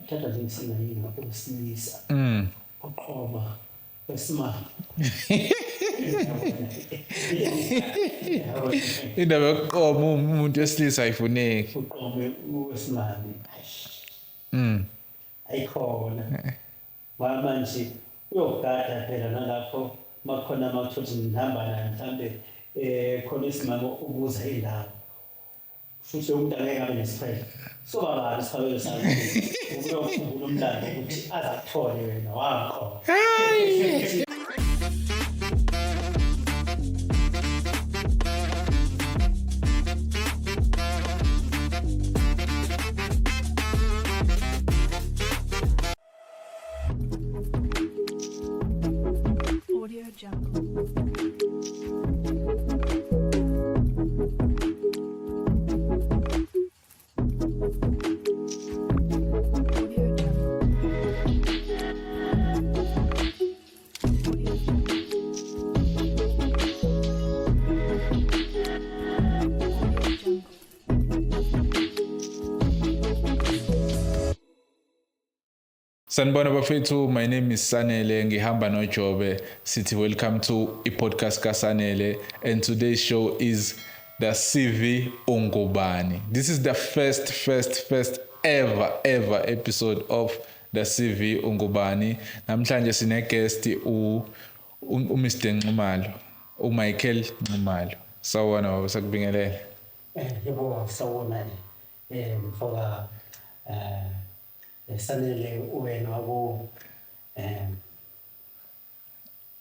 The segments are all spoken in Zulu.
Thatha nje isinayini owesilisa oqoma wesimame. Indaba yokuqoma umuntu wesilisa ayifuneki. Uqome wesimame. Ayikhona. Ngoba manje uyogada phela nalapho makhona makuthothi nihamba naye mhlambe khona isimame ubuza indawo. Futhi umuntu angeke abe nesikhwele. Soba bani isikhwele sakhe? Uyokhumbula umlando ukuthi aze akuthole wena wamqoma. Audio Jungle. Audio Jungle. Audio Jungle. Audio Jungle. Sanibona bafethu, my name is Sanele, ngihamba noJobe. Sithi welcome to i-podcast kaSanele, and today's show is the CV Ungubani. This is the first ever episode of the CV Ungubani. Namhlanje sine guest u Mr Nxumalo, uMichael Nxumalo. Sawubona baba, sakubingelele. Yebo, sawubona mfoka Sanele, wena wabo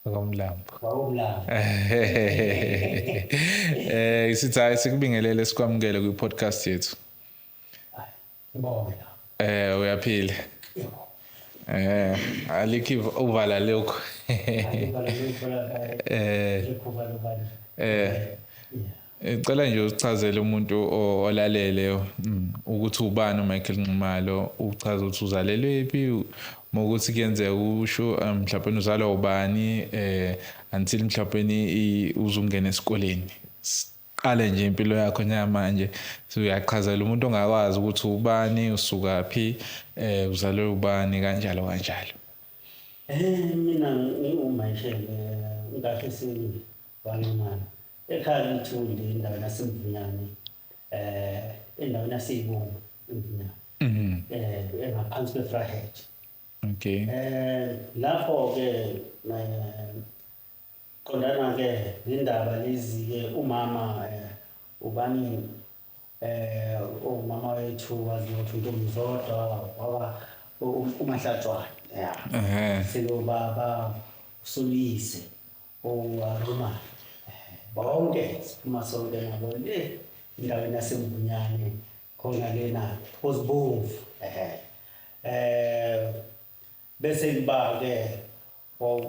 Akamlambo. Wakomlambo. Sithi hayi, sikubingelele, sikwamukele kwi-podcast yethu. Ngibonge. Uyaphila? Yebo. Alikho uvala lokho. Cela nje uchazele umuntu olalele ukuthi ubani uMichael Nxumalo, uchaze ukuthi uzalelwe phi, mokuthi kuyenzeka usho mhlawumbe uzalwa ubani until mhlawumbe uzungena esikoleni. Qale nje impilo yakho nyamanje, uyachazela umuntu ongakwazi ukuthi ubani, usuka phi, uzalwe ubani, kanjalo kanjalo. Mina nginguMichael ngahle sengwanxumalo. Ekhaya ngithundi endaweni yaseMvunyane, endaweni yaseYibongo eMvunyane. Engaphansi kweVryheid. Okay. Lapho ke qondana ke nendaba lezi ke umama ubani umama wethu wazi ukuthi uNtombizodwa waba uMahlatshwana. Yeah. Selobaba uSolise owaruma. Bonke siphuma sonke nabo le endaweni yaseMvunyane khona lena Ozibomvu. Bese kuba ke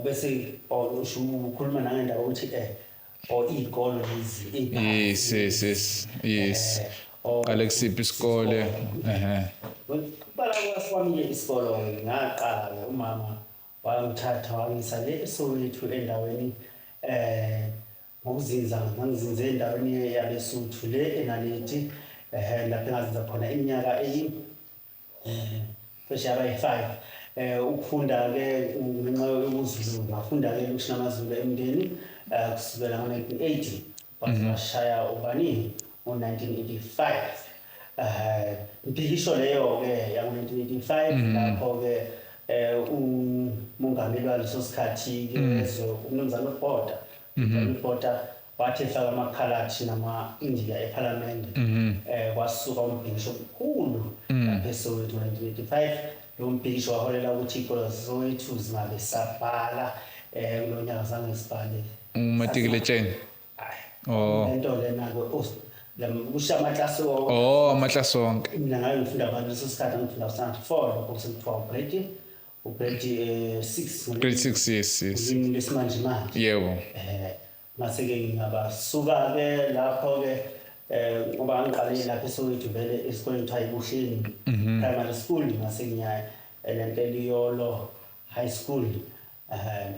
bese usho ukhuluma nangendaba ukuthi izikolo lezi. Yes yes yes. Qale kusiphi isikole? Bala kwami isikolo ngaqala umama wangithatha wangisa le eSoweto endaweni ngokuzinza, ngangizinze endaweni yabeSuthu le eNaledi, lapho engazinza khona iminyaka eyi cishe yaba yi-5. Ukufunda ke ngenxa yobuZulu, ngafunda ke elokishini lamaZulu eMndeni kusukela ngo-1980 waze washaya ubani ngo-1985. Impikisho leyo ke yango-1985 lapho ke umongameli waleso sikhathi ke umnumzane uBhota. uBhota wathi efaka amakhalathi nama-India ePhalamende, kwasuka umbhikisho omkhulu lapha eSoweto ngo-1985. Lo mbhikisho waholela ukuthi iy'kolo zaseSoweto zingabe sabhala kulo nyaka zange sibhale. Umatikuletsheni. Lento lena-ke kusho amaklasi wonke. Amaklasi wonke. Mina ngabe ngifunda abantu leso sikhathi ngifunda standard 4, lokho sekuthiwa ugrade 6. Grade 6, yes yes. Ulimi lesimanje manje. Yebo. Mase ke ngingabasuka ke lapho ke ngoba ngiqale lapha eSoweto vele esikoleni kuthiwa iBuhleni Primary School, ngase ngiya eLenteliyolo High School.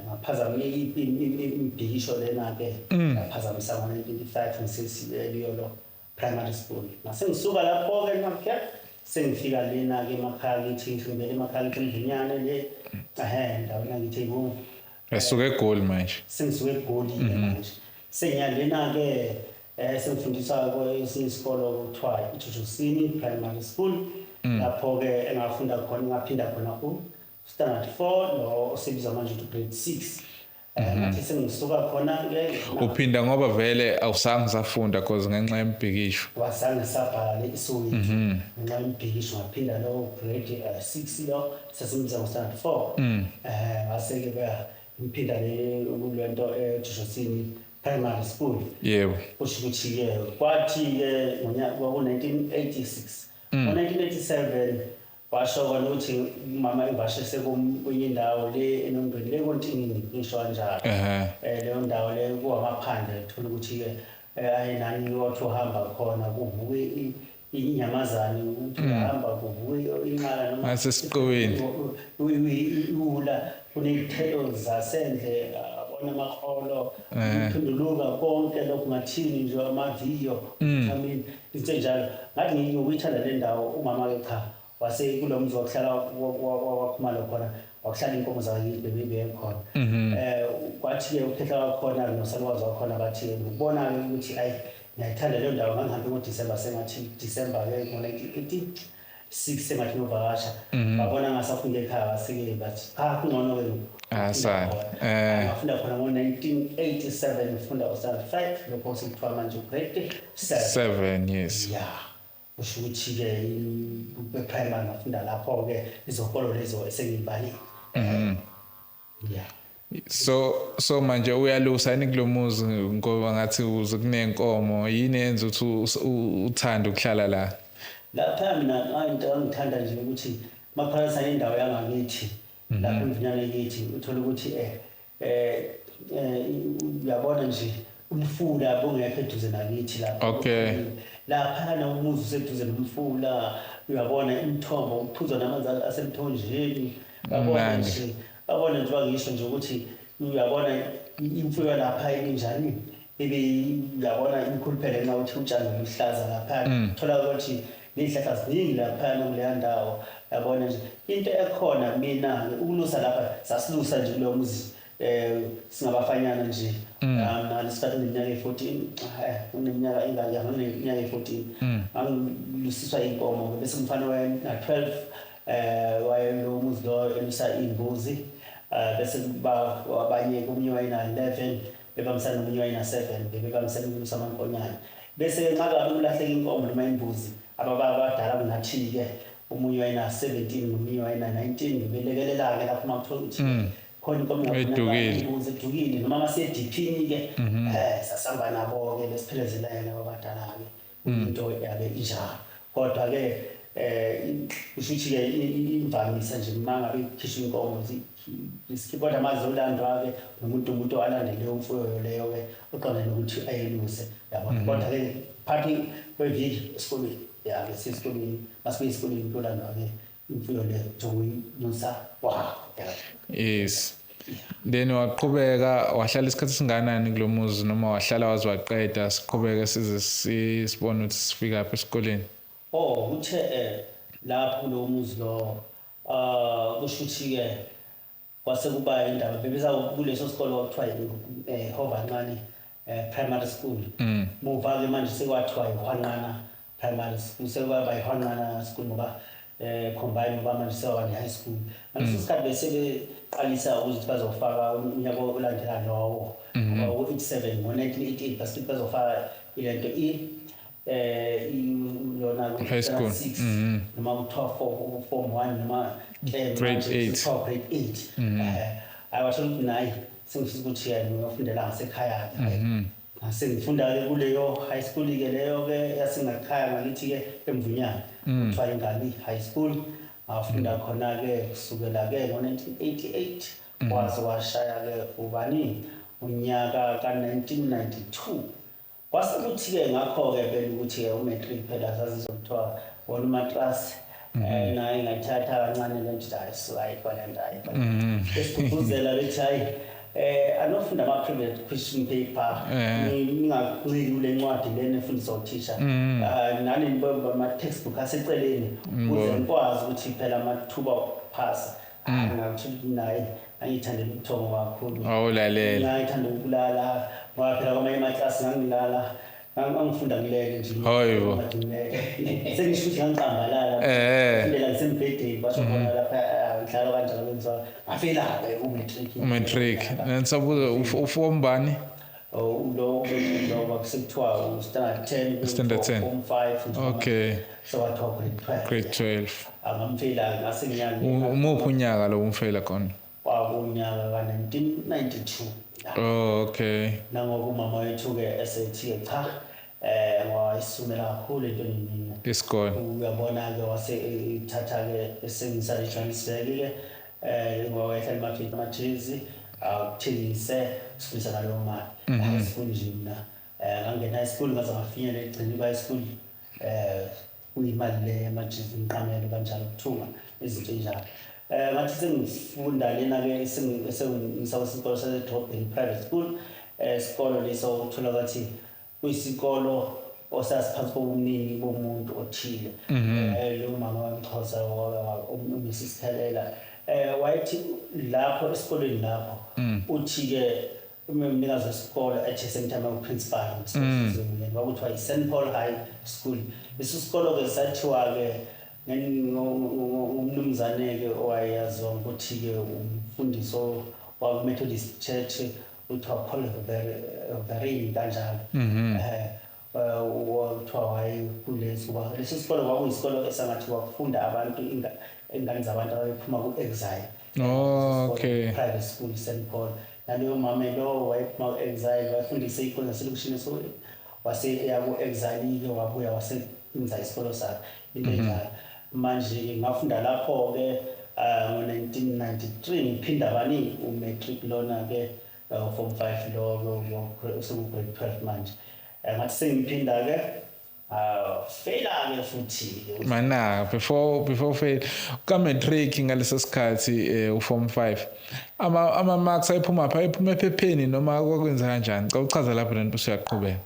Ngaphazama imibhikisho lena ke ngaphazamisa ngo-1985 ngisesiyolo Primary School. Ngase ngisuka lapho ke ngakhe Sengifika lena-ke emakhaya kithi, ngivele emakhaya kithi eMvinyane le, ehe, endaweni yangithi eyibo. Esuke eGoli manje. Sengisuke eGoli-ke manje. Sengiya lena-ke sengifundiswa kwesinye isikolo kuthiwa iJojosini Primary School. Lapho-ke engafunda khona, ngaphinda khona u-standard 4 lo osebizwa manje ukuthi grade 6. Ngathi sengisuka khona-ke Uphinda ngoba vele awusange usafunda cause ngenxa yembhikisho. Wazange sabhala le iSoweto ngenxa yombhikisho, ngaphinda lo grade 6 lo sesimbiza ngo-standard 4. Ngase-ke ngiphinda le kulento eJojosini Primary School. Kusho ukuthi-ke kwathi-ke ngonyaka kwaku-1986, ngo-1987 washo kona ukuthi umama engivashise kwenye indawo le enondweni le koNtinini, ngisho kanjalo. Leyo ndawo le kuwamaphandle, thola ukuthi-ke ayinani wathi uhamba khona kuvuke inyamazane, ukuthi uhamba kuvuke inqala noma Ngasesiqweni. Iwula, kuney'thelo zasendle, abona amakrolo, ukuphinduluka konke lokhu, ngathini nje, amaviyo, vitamin, izinto ey'njalo. Ngathi ngokuyithanda le ndawo, umama-ke cha, wase kulo mzi wakuhlala wakhumalo khona, wakuhlala iy'nkomo zakithi bebekhona. Kwathi-ke ukhehla wakhona nosalukazi wakhona bathi-ke ngikubona-ke ukuthi ayi, ngiyayithanda leyo ndawo. Ngangihambe ngoDisemba, sengathi Disemba-ke ngo-1986, sengathi ngiyovakasha, babona ngasafunda ekhaya, base-ke bathi cha, kungcono-ke Ah, ngifunda sala. khona. Ngafunda khona ngo-1987, ngifunda u-standard 5, lokho sekuthiwa manje u-grade 7. 7, yes. Ya, kusho ukuthi-ke e-primary ngafunda lapho-ke izokolo lezo esengiyibalile. Ya. So manje uyalusa yini kulo muzi, ngoba ngathi uze kunenkomo, yini yenza ukuthi uthande ukuhlala la? Lapha mina into engithanda nje ukuthi maphakamisa indawo yangakithi lapha eMvinyane kithi, uthola ukuthi uyabona nje umfula bongekho eduze nakithi lapha. Laphana umuzi useduze nomfula, uyabona imithombo, ukuphuzwa namanzi asemthonjeni, uyabona. Mnandi. Nje babona nje, bangisho nje ukuthi uyabona imfuyo lapha injani, ibe uyabona imkhuluphele nxa uthi utshani buluhlaza lapha, thola ukuthi ney'hlahla ziningi laphayana kuleya ndawo. Yabona nje into ekhona, mina ukulusa lapha, sasilusa nje kulowo muzi singabafanyana nje. Ngalesikhathi ngineminyaka eyi-14, uneminyaka engaki, ngineminyaka eyi-14, ngangilusiswa iy'nkomo, bese umfana wayena-12, waye lo muzi lo elusa iy'mbuzi, bese kuba abanye, komunye wayena-11 bebambisana, nomunye wayena-7 bebebambisana ukulusa amankonyane. Bese nxa ngabe kulahleka inkomo noma imbuzi, abadala kunathi-ke, omunye wayena-17 nomunye wayena-19, bebelekelela-ke lapho uma kuthola ukuthi khona inkomo Edukile. imbuzi edukile, noma masedipini-ke, sasihamba nabo-ke, besiphelezela labo abadala-ke. Into yabe injalo, kodwa-ke kusho ukuthi-ke imvamisa nje uma ngabe kukhishwa inkomo kodwa mazolandwa-ke nomuntu, umuntu alande leyo mfuyo leyo-ke uqonde nokuthi ayeluse, yabona. Kodwa-ke phakathi kweviki esikolweni, ya, besiye esikolweni, masibuye esikolweni kuyolandwa-ke imfuyo leyo njengoyilusa kwakho, ya. Yes, then waqhubeka wahlala isikhathi singanani kulo muzi, noma wahlala waze waqeda? Siqhubeke size sibone ukuthi sifika apha esikoleni. Oh, kuthe lapho kulowo muzi lo, kusho ukuthi ke kwase kuba indaba bebeza kuleso sikolo kwakuthiwa Hovancane Primary School. Muva ke manje sekwathiwa iHwanqana Primary School, sekwaba iHwanqana School ngoba combine, ngoba manje sekwaba ne-high school. Ngaleso sikhathi bese beqalisa ukuthi bazofaka unyaka olandela lowo, ngoba u-87, ngo-1988 basithi bazofaka ilento lona High school. 6 noma kuthiwa form 1 noma Grade manje eight. kuthiwa grade 8. Ayi, wathola ukuthi nayi sengifisa ukuthi yena ngiyofundela ngasekhaya-ke. Ngase ngifunda-ke kuleyo high school-ke leyo-ke yasengakhaya ngakithi-ke eMvunyana, kuthiwa Ingabi High School. Ngafunda khona-ke kusukela-ke ngo-1988 waze washaya-ke ubani unyaka ka-1992. Kwase kuthi-ke ngakho-ke vele ukuthi-ke u-matric phela sasizokuthiwa wona umatrasi, naye ngayithatha kancane le nto, hayi so hayi khona nto, hayi khona besigqugquzela bethi hayi. Anofunda ama-private question paper, ninganciki kule ncwadi lena efundiswa uthisha. Nani nibe ama-textbook aseceleni ukuze nikwazi ukuthi phela amathuba okuphasa. Ngakuthi naye angiyithandela ubuthongo kakhulu. Awulalela. Ngayithanda ukulala ngoba phela kwamanye amaklasi ngangilala, ngangifunda ngilele nje. Hayi bo. Ngathi ngilele. Sengisho ukuthi ngangicambalala. Ngifundela ngisembhedeni, basho khona lapha, ngihlala kanjalo, kwenziwa ngafela-ke u-matric. U-matric. Nisabuza, uform bani? Oh, lo u-matric lo kwakusekuthiwa u-standard 10. Standard 10. Form 5. Okay. So wathiwa grade 12. Grade 12. Angamfela ngase nginyaka. Umuphi unyaka lo umfela khona? Kwakunyaka ka-1992. Oh, okay. Nangoba umama wethu-ke esethi-ke cha, wayisumela kakhulu entweni mina. Isikole. Uyabona-ke, wase ethatha-ke esengisa eJohannesburg-ke, ngoba wayehlala emafini amajezi akuthengise, sifundisa ngaleyo mali. High school nje mina, ngangena high school ngaze ngafinyelela ekugcineni kwa-high school, kuyimali le yamajezi, imiqamelo kanjalo, ukuthunga izinto ey'njalo. Ngathi sengifunda lena-ke sengisakusikolo sasedrobheni, private school, isikolo leso uthola ukuthi kuyisikolo osasiphansi kobunini bomuntu othile. Lo mama wamxhosa, uMrs Thelela, wayethi lapho esikolweni lapho, uthi-ke umnikazi wesikolo at the same time uprincipal kwakuthiwa i-St Paul High School. Leso sikolo-ke sathiwa-ke ngumnumzane-ke owayeyaziwa ngokuthi-ke umfundisi wa-Methodist Church, kuthiwa Paul Verin kanjalo. Kuthiwa wayekulesi, kuba leso sikolo kwakuyisikolo esangathi kwakufunda abantu ingane zabantu ababephuma ku-exile. Oh, okay. Private school St Paul. Naloyo mama lo wayephuma ku-exile, wayefundise iy'kole zaselokishini, so wase eya ku-exile-ke, wabuya wasenza isikolo sakhe, into enjalo. Manje ngafunda lapho-ke ngo-1993, ngiphinda bani u-matric lona-ke, form 5 lo useku-grade 12 manje. Ngathi sengiphinda-ke, fela-ke futhi. Mana before fail ka matric ngaleso sikhathi, uform 5, ama marks ayiphuma pha, ayiphuma ephepheni noma kwakwenza kanjani? Cha, uchaza lapho lento usuyaqhubeka.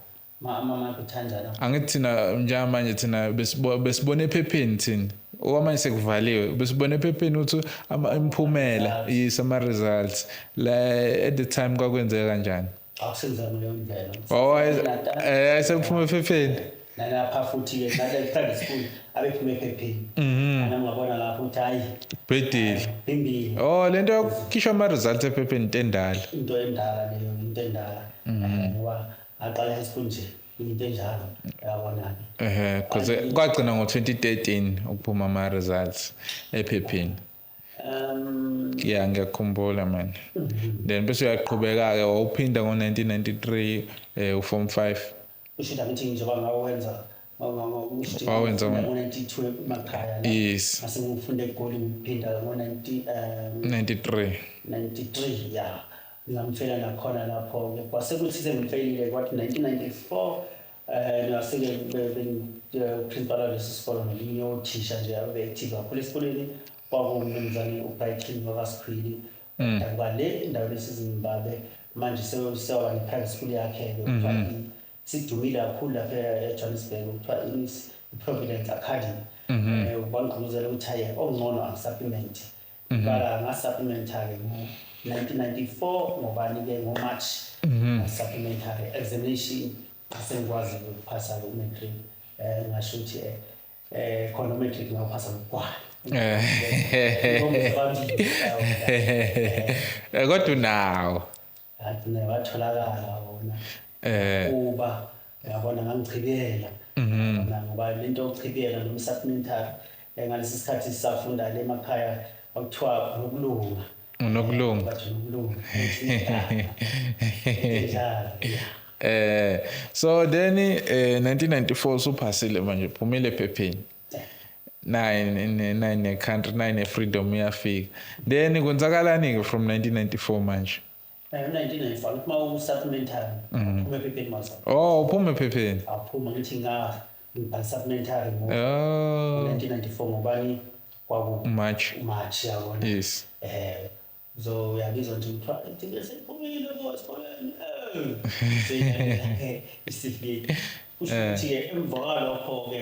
Ama-mark uthanjana? Angithi thina njengamanje thina besibona ephepheni thina, okwamanje sekuvaliwe, besibona ephepheni ukuthi imiphumela, yes, ama results la at the time kwakwenzeka kanjani? Akusenza ngaleyo ndlela. Oh, sekuphuma ephepheni. Nalapha futhi-ke nale private school abephuma ephepheni. Nami ngabona lapho ukuthi hhayi, Bhedile. Bimbili. Oh, lento yokukhishwa ama results ephepheni into endala. Into endala leyo, into endala. Ngoba aqala high school nje into enjalo, uyabona-ke. Because kwagcina ngo-2013 ukuphuma ama results ephepheni. Yeah, ngiyakhumbula man. Then bese uyaqhubeka ke, wawuphinda ngo-1993 uform 5. Kusho ngithi njengoba ngawenza Wawenza ngo-92 emakhaya la. Yes. Ngase ngifunda eGoli, ngiphinda ngo-90 93. 93, ya, ngamfela nakhona lapho-ke. Kwase kuthi sengimfelile, kwathi 1994 nase-ke principal walesi sikolo nomunye othisha nje abe-active kakhulu esikoleni kwakuwumnumzane uBrighton wakaSikhwili, dabuka le endaweni esiZimbabwe, manje sewaba ne-private school yakhe-ke, kuthiwa sidumile kakhulu lapha eJohannesburg, kuthiwa i-Providence Academy. Wangigqugquzela ukuthi hayi, okungcono angisupplement. Qala ngasupplementa-ke ngo-1994, ngobani-ke, ngo-March ngasupplementa-ke examination, ngase ngikwazi ukuphasa-ke u-matric. Ngasho ukuthi khona u-matric ngawuphasa ngokugwala. Kodwa unawo. Agcina watholakala wona. Kuba uyabona ngangichibiyela. Yabona, ngoba lento yokuchibiyela noma i-supplementary, ngalesi sikhathi sisafunda le emakhaya kwakuthiwa unokulunga. Unokulunga. Bathi unokulunga. Njalo. So then 1994 usuphasile manje, phumile ephepheni. 9 9 country 9 freedom iyafika. Then kwenzakalani ke from 1994 manje? 1994 ukuthi uma u-supplementary uphuma ephepheni masa. Oh, uphuma ephepheni. Aphuma, ngithi nga ngibhala supplementary ngo Oh, 1994, ngobani kwaku March. March, yabona. Yes. So uyabizwa nje kuthiwa ithi sephumile. Isitifiketi kusho ukuthi-ke emva kwalokho-ke,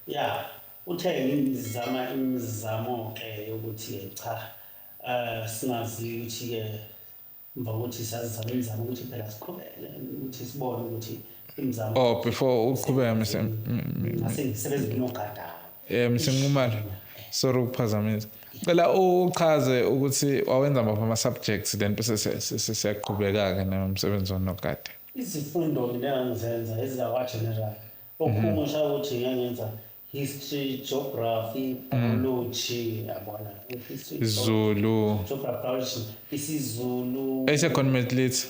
ya, uthe ngizama imizamo-ke yokuthi-ke cha, singazi ukuthi-ke emva kokuthi sazizama imizamo ukuthi phela siqhubeke ukuthi sibone ukuthi imizamo. Oh, before uqhubeka, Mr. Ngase ngisebenza kunogada. Mr. Nxumalo, sorry ukuphazamisa. Cela uchaze ukuthi wawenza maphi ama subjects, then bese siyaqhubeka ke nomsebenzi wonogada. Izifundo mina engangizenza ezikakwa-general, okuhumusha ukuthi ngangenza history, geography, biology, yabona, history, Zulu. geography, biology, isiZulu. Esekhona math lit.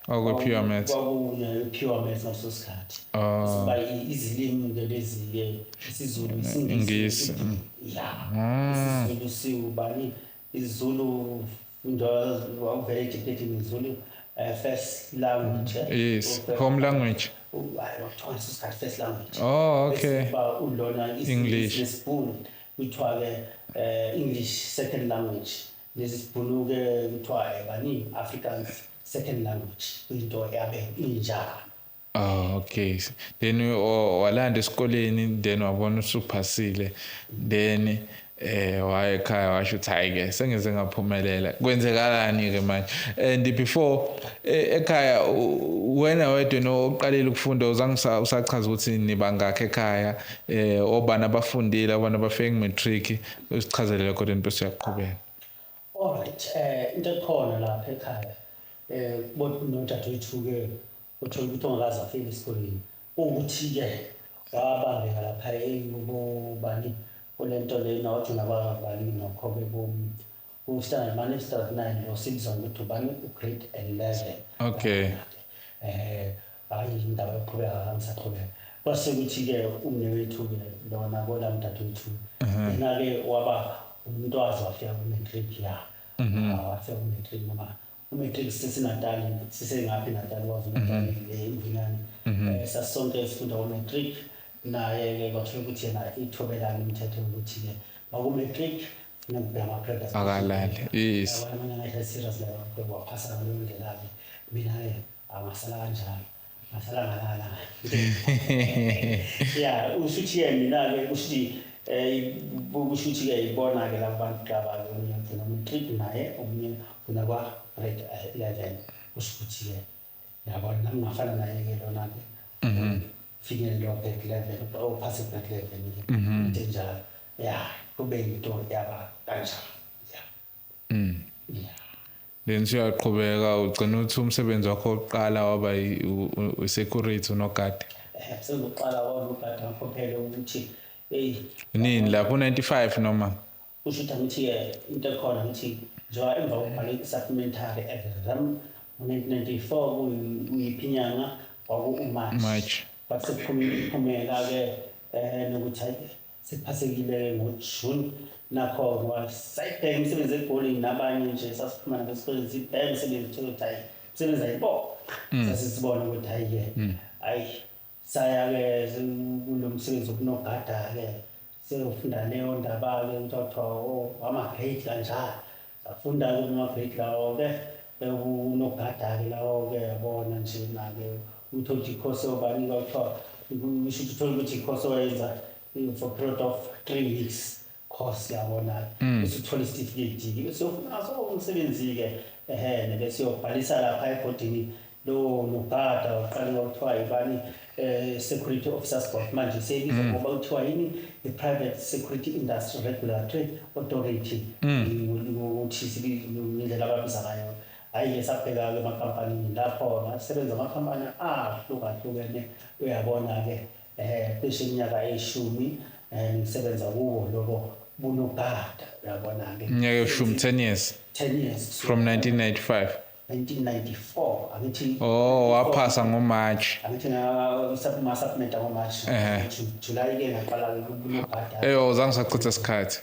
Kwaku-pure maths. Kwaku-pure maths ngaleso sikhathi. Oh. Siba izilimi-ke lezi-ke, isiZulu, Ingisi, isiNgisi, ya, isiZulu siwubani, isiZulu into wawuvele educated isiZulu, first language, eh? Yes, home language. Hayi, kwakuthiwa ngaleso sikhathi first language. Oh, okay. Bese kuba ulona English. Nesibhunu kuthiwa-ke English second language, lesi sibhunu-ke kuthiwa bani, Afrikaans second language, kuyinto yabe injalo. Oh, okay. Then walanda esikoleni, then wabona usuphasile. Then waya ekhaya, washo ukuthi hayi ke, sengize ngaphumelela. Kwenzekalani ke manje? And before ekhaya wena wedwa no oqalile ukufunda, uzange usachaza ukuthi nibangakhi ekhaya, obani abafundile, abana bafike matric, usichazele lokho, then bese uyaqhubeka. Alright, into ekhona lapha ekhaya, nodadewethu ke uthola ukuthi ongakaze afike esikoleni, ukuthi ke wabambeka lapha eyubobani kule nto lena, wagcina kwabani nokho-ke ku-standard mane, standard 9 lo sibizwa ngokuthi ubani, u-grade 11. Hayi, indaba yokuqhubeka angisaqhubeka, kwase kuthi-ke umnewethu-ke lona kola mdadewethu, yena-ke waba umuntu waze wafika ku-matric, ya. Wafika ku-matric, ngoba u-matric sisesenatali, sisengaphi eNatali, KwaZulu-Natali, eMvinane. Sasonke sifunda ku-matric naye-ke, kwathola ukuthi yena ithobelana imithetho yokuthi-ke maku-matric funeka kubheka ama-grade. Akalali. Yes. Yabona, amanye angayidlala serious la, waphasa ngaleyo ndlela-ke. Mina-ke angasala kanjalo, ngasala ngalala. Ya, usho ukuthi-ke mina-ke kusho ukuthi kusho ukuthi-ke ibona-ke laba bantu laba-ke, omunye ugcina matric naye, omunye ugcina kwa-grade 11, kusho ukuthi-ke yabona nami ngafana naye-ke lona-ke finyelele grade 11, ophase grade 11-ke, into enjalo, ya, kube into yaba kanjalo, ya. Ya. Then siyaqhubeka, ugcina uthi umsebenzi wakho wokuqala waba i-security, unogada. Sengizoqala kwanogada, ngakhophele ukuthi eyi. Nini lapho, 95 noma? Kusho ukuthi angithi-ke into ekhona, ngithi njengoba emva kokubhala i-supplementary exam ngo-1994, kuyiphi inyanga, kwaku-uMarch. March. Kwathi sekuphuma imiphumela-ke nokuthi hayi, sekuphasekile ngoJune, nakho ngoba sayibheka imisebenzi eGoli nabanye nje sasiphuma nabo esikoleni, sibheka imisebenzi, uthole ukuthi hayi, imisebenzi ayibo, sasisibona ukuthi hayi-ke, hayi, saya-ke kulo msebenzi wokunogada-ke, seyofunda leyo ndaba-ke ukuthi kwathiwa oh, ama-grade kanjalo, safunda-ke kuma-grade lawo-ke unogada-ke lawo-ke, yabona nje na-ke uthole ukuthi ikhosi obani kwathiwa, kusho ukuthi uthole ukuthi ikhosi oyenza for period of 3 weeks course, yabona, bese uthola isitifiketi-ke, bese uyofuna so umsebenzi-ke, ehhe, bese uyobhalisa lapha ebhodini lo nogada. Waqale kwakuthiwa ibani, Security Officers Board, manje seyibizwa ngoba kuthiwa yini, i-Private Security Industry Regulatory Authority, ngokuthi ngendlela ababiza ngayo. Hhayi-ke, sabheka-ke emakhampanini lapho ngasebenza, amakhampani ahlukahlukene, uyabona-ke, cishe iminyaka eyishumi ngisebenza kuwo lobo bunogada, uyabona-ke. Iminyaka eshumi, 10 years. 10 years. From 1995. 1994, angithi. Oh, waphasa ngoMarch. Angithi nga-supplement ngoMarch. July-ke ngaqala kunogada. Uzange usachitha isikhathi.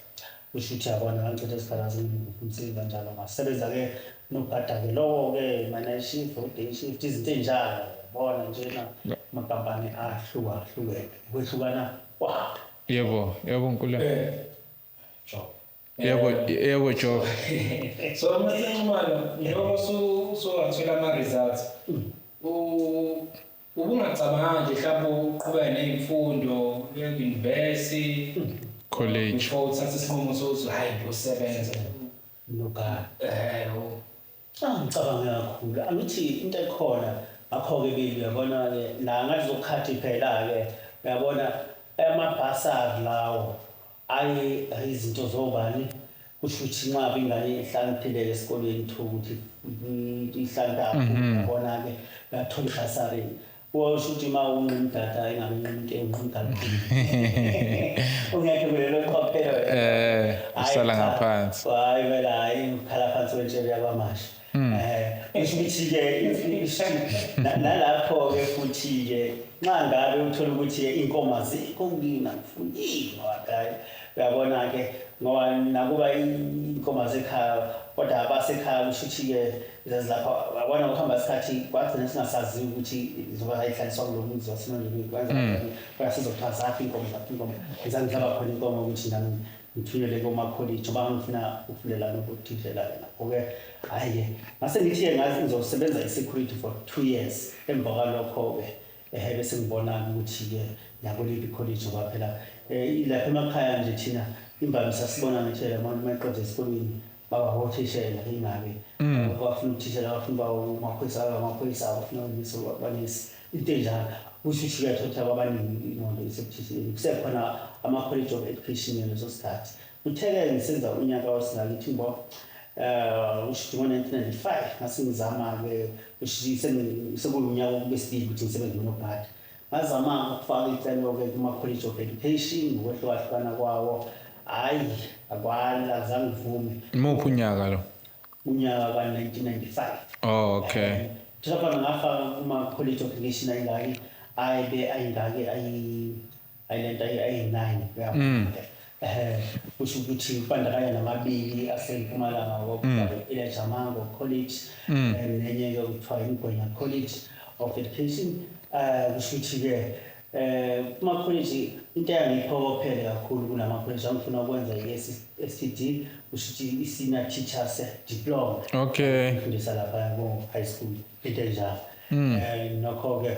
Kusho ukuthi yabona, ngangicitha isikhathi umsebenzi kanjalo, ngasebenza-ke nogada-ke lowo-ke, ma-night shift, o-day shift, izinto ey'njalo, yabona njena, amakampani ahlukahlukene kwehlukana kwabo. Yebo, yebo, Nkululeko. Sure. Yebo, yebo Joe. So Mr. njengoba usuwathola ama-results, ubungacabanga nje mhlawumbe uqhubeke ney'mfundo uye ku-university College. before uthathe isinqumo sokuthi hhayi ngiyosebenza? Nogada. Eh. Ngicabanga kakhulu. Angithi into ekhona ngakho-ke bili, uyabona-ke la ngathi zokukhathi phela-ke, uyabona amabhasari lawo ayi izinto zobani, kusho ukuthi nxa ingane ihlakaniphile esikolweni thola ukuthi ihlakaniphe kakhulu, uyabona-ke uyathola ibhasari. Kusho ukuthi uma unqumdada engabe unqumntu enqumdala ungekho kulelo qophelo. Usala Hhayi, cha. ngaphansi. Hayi vele, hayi ngikhala phansi kwentshebe yakwamasha. Kusho ukuthi-ke nalapho-ke futhi-ke nxa ngabe uthola ukuthi iy'nkomo azikho kina kufunyiwe, hayi uyabona-ke ngoba nakuba iy'nkomo zasekhaya kodwa abasekhaya kusho ukuthi-ke zazilapha, uyabona ngokuhamba isikhathi kwagcina singasaziwa ukuthi zoba zayihlaliswa kulo muzi wasemandlini kwenza kodwa sizokuthiwa zakho iy'nkomo, zakho iy'nkomo. Ngizangihlaba khona inkomo ukuthi nami ngithunyelwe komakholeji ngoba ngifuna ukufundela nobuthishela-ke. Nakho-ke hhayi-ke ngase ngithi-ke ngazi ngizosebenza i-security for 2 years, emva kwalokho-ke bese ngibona-ke ukuthi-ke ngiyakuliphi ikholeji, ngoba phela lapha emakhaya nje thina imvamisa sibona ngithela uma eqeda esikolweni baba othishela, ingabe bafuna uthishela, bafuna uba amaphoyisa, abe amaphoyisa, bafuna onesi, banesi, into enjalo. Kusho ukuthi kuyathola kwabaningi ingqondo isekuthisheleni, kusekhona ama-college of education ngaleso sikhathi. Kuthe-ke ngisenza unyaka wasingakithi ngo usho ukuthi ngo-1995 ngase ngizama-ke, kusho ukuthi sekuwunyaka wesibili ukuthi ngisebenze nonogada, ngazama ukufaka icelo-ke kuma-college of education ngokwehlukahlukana kwawo. Hhayi, akwala, azange ngivume. Imuphi unyaka lo? Unyaka ka-1995. Oh, okay. Thola khona ngafaka kuma-college of education ayingaki, ayibe ayingaki, ayilento ayi-9, uyabona. Kusho ukuthi kubandakanya namabili asempumalanga, Elijah Mango College nenye-ke kuthiwa iNgwenya College of Education. Kusho ukuthi-ke kuma-college into eyangiyiphokophele kakhulu kulama-college angifuna ukwenza i-STD, kusho ukuthi i-senior teachers diploma. Ngifundisa lapha ko-high school, into enjalo. Nokho-ke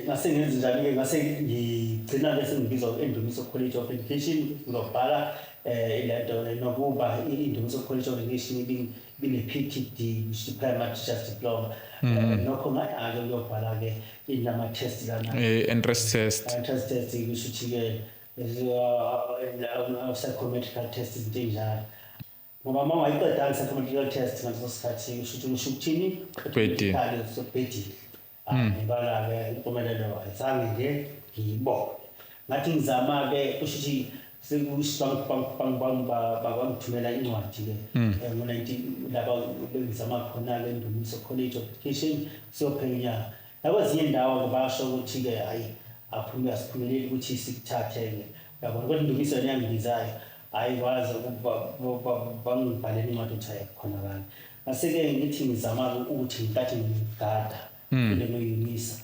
ngase ngenze njalo-ke, ngase ngigcina-ke sengibizwa eNdumiso College of Education ngizobhala ilento nokuba iNdumiso College of Education ibine-PTD, which is Primary Teachers Diploma. Nokho ngaya-ke ukuyobhala-ke inama-test lana. Entrance test. Entrance test, kusho ukuthi-ke psychometrical test, izinto ey'njalo, ngoba uma ungayiqedanga i-psychometrical test ngaleso sikhathi kusho ukuthi kusho ukuthini? Ubhedile. Ubhedile. Ngibala-ke impumelelo ayizange nje ngiyibone. Ngathi ngizama-ke, kusho ukuthi bangithumela incwadi-ke ngo-19 laba bengizama khona-ke eNdumiso College of Education siyophenya nakwezinye iy'ndawo-ke, basho ukuthi-ke hhayi aphume, asiphumeleli ukuthi sikuthathe-ke, uyabona. Kodwa iNdumiso yona yangibizayo, hhayi waze bangibhalela incwadi ukuthi hhayi akukhonakali. Ngase-ke ngithi ngizama ukuthi ngenkathi ngigada kule no-UNISA,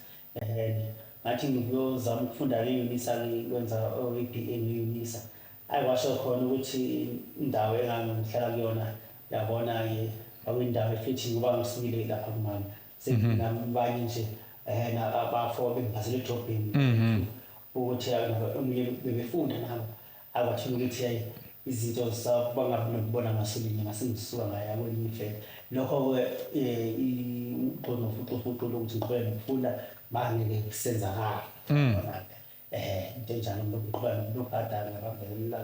ngathi ngiyozama ukufunda-ke i-UNISA-ke, kwenza i-BA nge-UNISA. Hhayi kwasho khona ukuthi indawo engangihlala kuyona, yabona-ke kwakuyindawo efithi ngoba ngisukile lapha kumama senginabanye nje abafo bengiphasele edrobheni ukuthi omunye bebefunda nabo, akwathola ukuthi hayi izinto bangabi nokubona ngasolinye, ngase ngisuka ngaya kwelinye ivele. Lokho-ke ufuqufuqu lokuthi ngiqhubeke nokufunda bangeke kusenzakala. Into enjalo, ngiqhubeka nokugada ngabambelela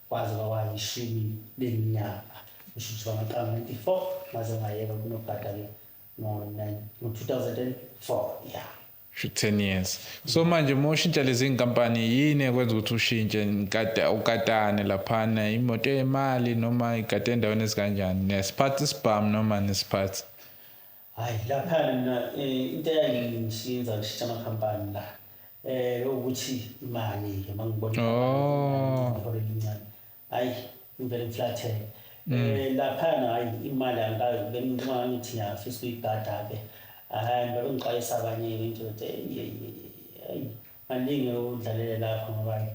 kwaze kwaba 10 leminyaka, kusho ukuthi bangaqala ngo-94 ngaze ngayeka kunogada-ke ngo-2004, ya. Sho 10 years. So manje uma ushintsha lezi nkampani, yini ekwenza ukuthi ushintshe nkade ukatane laphana, imoto yemali noma igade endaweni ezikanjani, nesiphathi isibhamu noma nesiphathi? Hayi laphana mina into eyangishinza ngishintsha amakhampani la ukuthi imali-ke mangibona iholo elincane, hayi ngivele ngiflathele. Laphana hayi imali angikaze benginxa ngithi ngiyafisa ukuyigada-ke, hhayi ngabe ngixwayisa abanye into ukuthi hayi maningi udlalele lapho ngoba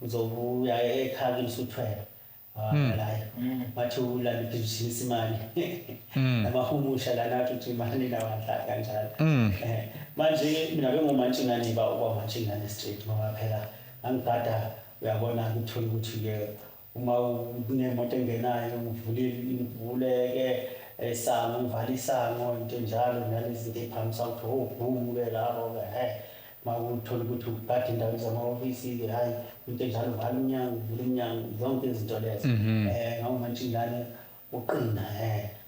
uzobuya ekhaya kini usuthwele. Hayi, bathi ulanda ibhizinisi imali namahumusha lana athi ukuthi imali nawadla kanjalo. Manje mina bengumantshingane, ba uba umantshingane straight, ngoba phela angigada, uyabona, ukuthola ukuthi-ke uma kunemoto engenayo ngivulile, ngivuleke isango, ngivale isango, into enjalo, nalezi zinto ey'phakamisa ukuthi obhumu-ke labo-ke. Uma uthola ukuthi ugada indawo zamahhovisi-ke, hhayi, into enjalo, uvala umnyango, uvula umnyango, zonke izinto lezo. Ngawumantshingane uqina,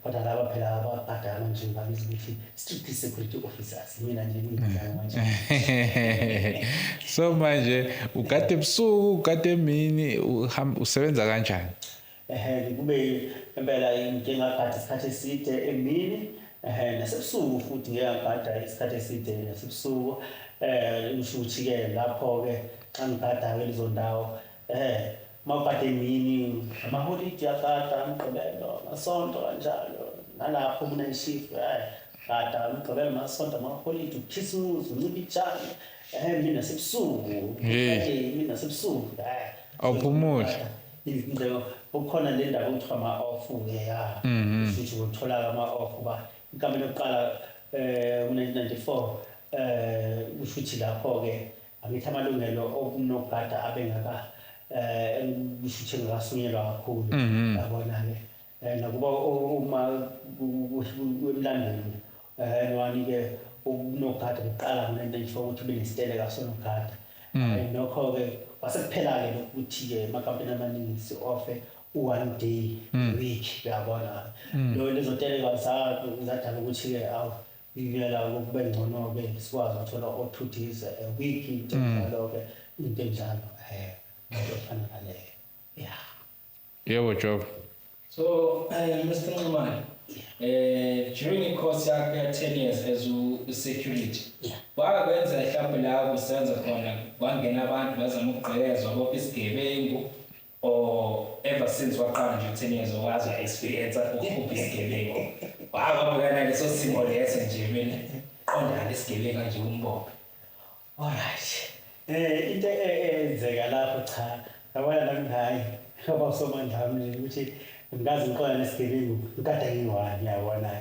kodwa laba phela abagada manje babiza ukuthi strictly security officers, mina nje ngiyizange manje. So manje ugade ebusuku, ugade emini, uhamba usebenza kanjani? Kube impela ngike ngagada isikhathi eside emini, nasebusuku futhi ngike ngagada isikhathi eside nasebusuku. Kusho ukuthi-ke lapho-ke xa ngigada-ke lezo ndawo, uma ugada emini, amaholidi agada, umgqibelo, amasonto kanjalo, nalapho kuna shift, gada umgqibelo, amasonto, amaholidi, ukhisimusi, uncibijane, mina nasebusuku. Hey. Mina nasebusuku. Awuphumuli. Izinto kukhona le ndaba okuthiwa ama-off-ke, ya, futhi uthola ama-off uba inkampani yokuqala ngo-1994, kusho ukuthi lapho-ke angithi amalungelo okunogada abengaka kusho ukuthi engakasunyelwa kakhulu, yabona-ke. Nakuba uma emlandweni nwani-ke ukunogada kuqala ngo-1994 ukuthi ube nesiteleka sonogada. Nokho-ke kwasekuphela-ke lokuthi-ke amakampani amaningi si-offe u-one day a week, uyabona. Lo lezo teleka zadala ukuthi-ke awu iyela kube ngcono-ke sikwazi ukuthola o-2 days a week, into enjalo-ke, into enjalo, into efana naleyo, ya. Yebo, Job. So, Mr. Nxumalo, during i-course yakho ya 10 years as u-security, wakwenza mhlawumbe la kusenza khona kwangena abantu bazama ukugqekezwa, bopha isigebengu, or ever since waqala nje 10 years wazi experience ukukhupha isigebengu, wakwabukana leso simo leso nje, mina qonda lesigebengu nje umbophe? Alright. Into eyenzeka lapho, cha, yabona nami, hayi, ngoba usomandla wami nje ukuthi ngikaze ngiqonda nesigebengu ngikade ngiyi-one, yabona.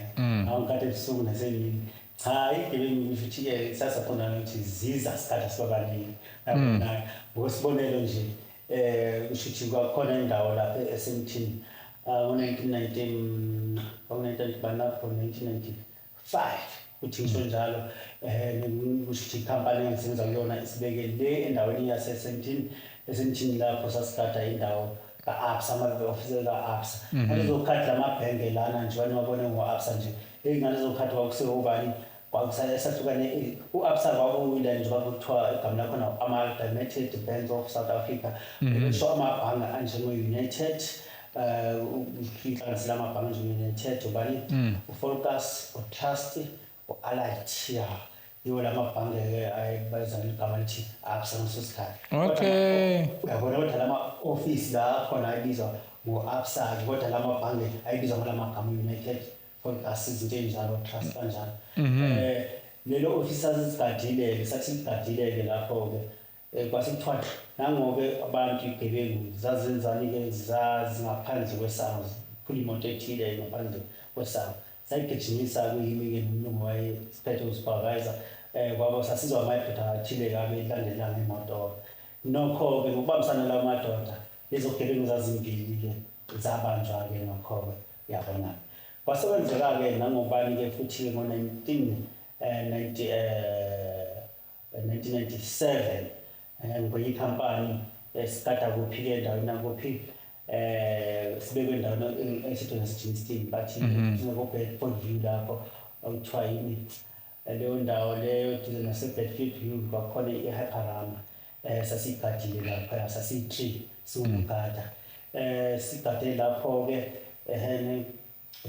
Awu, ngikade ebusuku nasemini. Cha, igebengu kusho ukuthi-ke sasaqondana ukuthi ziza sikade sibabaningi. Yabona. Ngokwesibonelo nje, kusho ukuthi kwakhona indawo lapha eSemthini ngo-1919, kwaku-19 lapho 1995, kuthi ngisho njalo, kusho ukuthi ikhampani engisebenza kuyona isibeke le endaweni yaseSentini, eSentini lapho sasigada indawo ka-Absa, ama-ofisi ka-Absa ngalezo khathi, lamabhenge lana nje wabone ngo-Absa nje. Eyi, ngalezo khathi kwakusewobani, kwakusahlukane u-Absa, kwakuyila nje kwakuthiwa igama lakhona Amalgamated Banks of South Africa, besho amabhange anjengo-United, inhlanganisela amabhange njengo-United, ubani, uVolcas, uTrust, u-Allied, ya, yiwo la mabhange-ke ayebaza ngegama lithi Absa ngaleso sikhathi. Uyabona, kodwa lama ofisi la akhona ayebizwa ngo-Absa-ke, kodwa la mabhange ayebizwa ngala magama, United, Volcas, izinto ey'njalo, Trust kanjalo. Lelo ofisi sasigadile-ke, sathi sigadile-ke lapho-ke, kwase kuthiwa nangoke abantu igebengu zazenzani-ke, zazingaphandle kwesango, ziphula imoto ethile ngaphandle kwesango, sayigijimisa. Kuyimi-ke nomlungu wayesiphethe usupervisor, kwabo sasizwa amadoda athile-ke abelandela ngemoto. Nokho-ke ngokubambisana lawo madoda, lezo gebengu zazimbili-ke zabanjwa-ke nokho-ke, uyabona. Kwasekwenzeka-ke nangobani-ke futhi-ke ngo-19 90 1997, kwenye ikhampani esigada kuphi-ke, endaweni nakuphi, sibekwe endaweni esithi naseGermiston, bathi ko-Bedford View lapho, okuthiwa yini leyo ndawo leyo, duze nase-Bedford View kwakhona i-Hyperama. Sasiyigadile lapha, sasiyi-three siwunogada, sigade lapho-ke. Ehene,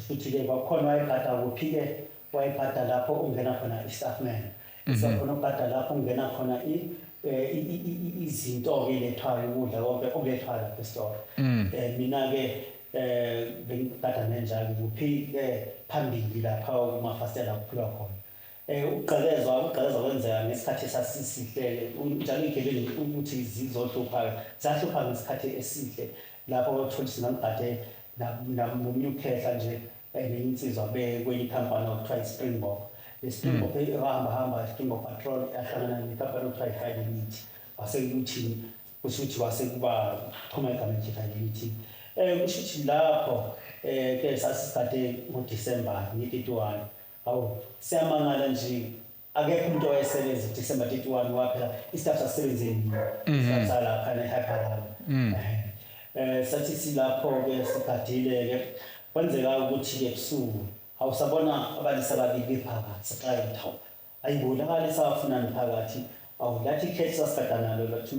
futhi-ke kwakhona wayegada kuphi-ke, wayegada lapho ungena khona i-staffman, sakhona ukugada lapho ungena khona izinto-ke elethwayo, ukudla konke okulethwayo lapha esitolo. Mina-ke bengigada nenjalo kuphi-ke, phambili lapha kumafasitela kuphulwa khona. Ukugqekezwa kwenzeka ngesikhathi esasisihle njalo. Iy'gebengu ukuthi zizohlupha, zahlupha ngesikhathi esihle. Lapho uthola ukuthi ngangigade nomunye ukhehla nje nenye insizwa kwenye ikhampani okuthiwa i-Springbok. Le Springbok ehamba hamba Springbok Patrol yahlangana nekhampani okuthiwa i-Fidelity. Wase kuthi kusho ukuthi wase kuba phuma igama elithi Fidelity. Kusho ukuthi lapho ke sasigade ngoDecember nge-31. Hawu, siyamangala nje, akekho umuntu owayesebenza December 31 ngoba phela istaff sasisebenze nini, istaff salapha ne-Hyperama. Sathi silapho ke sigadile ke, kwenzeka ukuthi ke ebusuku awusabona abalisa ababili phakathi. Saqala ukuthi hawu, ayibonakali sawafunani phakathi. Awu, lathi ikhethi sasigada nalo lathi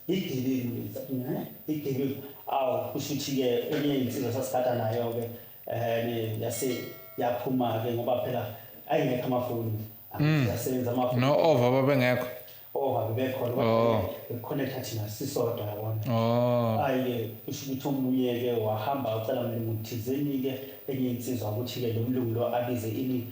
igebengu lezi." Sathi, "Ne, igebengu?" Awu, kusho ukuthi-ke enye insizwa sasigada nayo-ke yase yaphuma-ke ngoba phela ayingekho amafoni, yasebenza amafoni. No over babengekho. Oh, bebekhona. Oh. Bekhonetha thina sisodwa, yabona. Oh. Hayi-ke, kusho ukuthi omunye-ke wahamba ucela mlungu thizeni-ke, enye insizwa ukuthi-ke lo mlungu lo abize ini,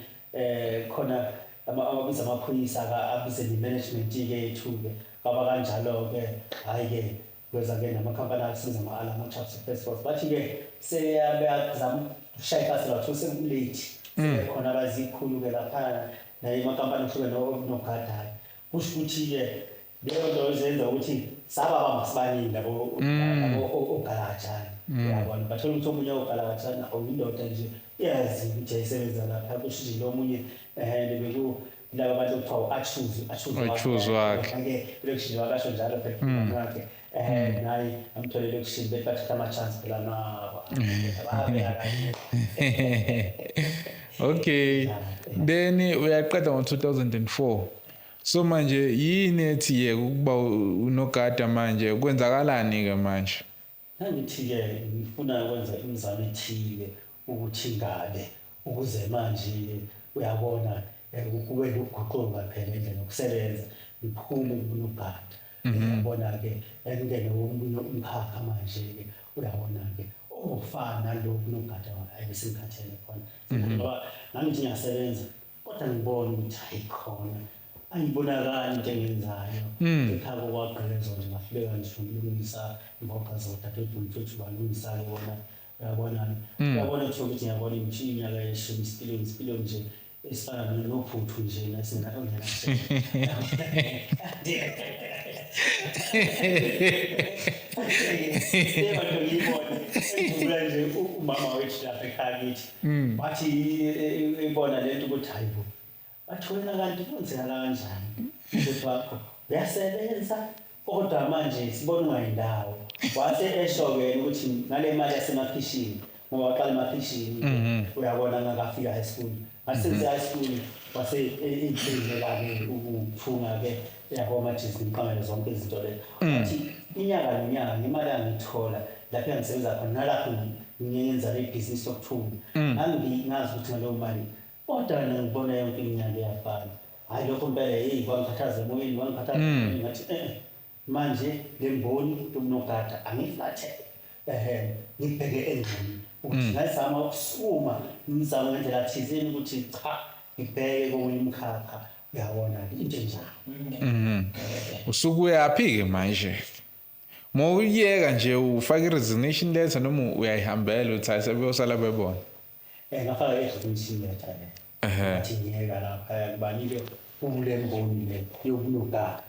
khona ababiza amaphoyisa, abize ne-management-ke yethu-ke. Kwaba kanjalo-ke. Hhayi-ke, kweza-ke namakhampani asebenza ama-alarm, o-Chaps First Force, bathi-ke seyabazama ukushaya ifasela, batho seku-late, sebekhona abazikhulu-ke laphana naye amakhampani ahlukene nogadayo. Kusho ukuthi-ke leyo nto zenza ukuthi saba sibaningi labo ogalajana, uyabona. Bathola ukuthi omunye ogalajana awuyindoda nje, iyazi ukuthi ayisebenza lapha. Kusho ukuthi lo munye beku laba bantu okuthiwa u-achuze achuze. U-Achuze wakhe. Ke elokishini wakasho njalo phela wakhe, naye amtholele elokishini, bethi bathatha ama-chance phela nabo ababeka kanye. Okay. Then uyaqeda ngo-2004. So manje yini ethi yeke ukuba unogada manje, kwenzakalani ke manje? Ngangithi-ke ngifuna ukwenza imizamo ethile ukuthi ngabe ukuze manje, uyabona, kube nokuguquka phela indlela yokusebenza, ngiphume kubunogada, uyabona-ke, ngingene komunye umkhakha manje-ke, uyabona-ke, ongufana nalo kunogada. Hayi, bese ngikhathele khona ngoba ngangithi ngiyasebenza kodwa ngibona ukuthi hayi khona ayibonakali into engiyenzayo. Ekhaya kwagqekezwa nje, ngahluleka nje ukulungisa imboga zodadewethu nomfethu, balungisa-ke bona, uyabona. Uyabona kuthiwa ukuthi ngiyabona ngisho iminyaka yeshumi, isipiliyoni nje esifana nophuthu nje nasingena. Yebo, ngiyibone ngikhumbula nje umama wethu lapha ekhaya kithi wathi ibona lento ukuthi hayi bo, bathi wena kanti kwenzeka kanjani ukuthi wakho uyasebenza kodwa manje sibona ungayindawo. Wase esho-ke ukuthi ngale mali yasemakhishini, ngoba waqala emakhishini, uyabona, ngakafika high school. Ngasenze high school wase ey'thengela-ke ukuthunga-ke, yabo, amajezi nemiqamelo, zonke izinto lezo. Wathi inyanga nonyaka ngemali angiyithola lapho engisebenza khona nalapho ngiyenza le bhizinisi lokuthunga, ngangingazi ukuthi ngaleyo mali, kodwa mina ngibona yonke iminyaka iyafana. Hhayi, lokho impela yeyi kwangikhathaza emoyeni, kwangikhathaza emoyeni. Ngathi manje le mboni yobunogada angiflathele, ehe, ngibheke engxenye ukuthi ngazama ukusukuma ngizame ngendlela thizeni ukuthi cha, ngibheke komunye umkhakha, uyabona-ke, into enjalo. Usuke uyaphi-ke manje? Mawuyeka nje ufaka i-resignation letter noma uyayihambela uthi hayi, sebeyosala bebona? Ngafaka i-resignation letter ke. Ngathi ngiyeka lapha kubani-ke kule mboni le yobunogada.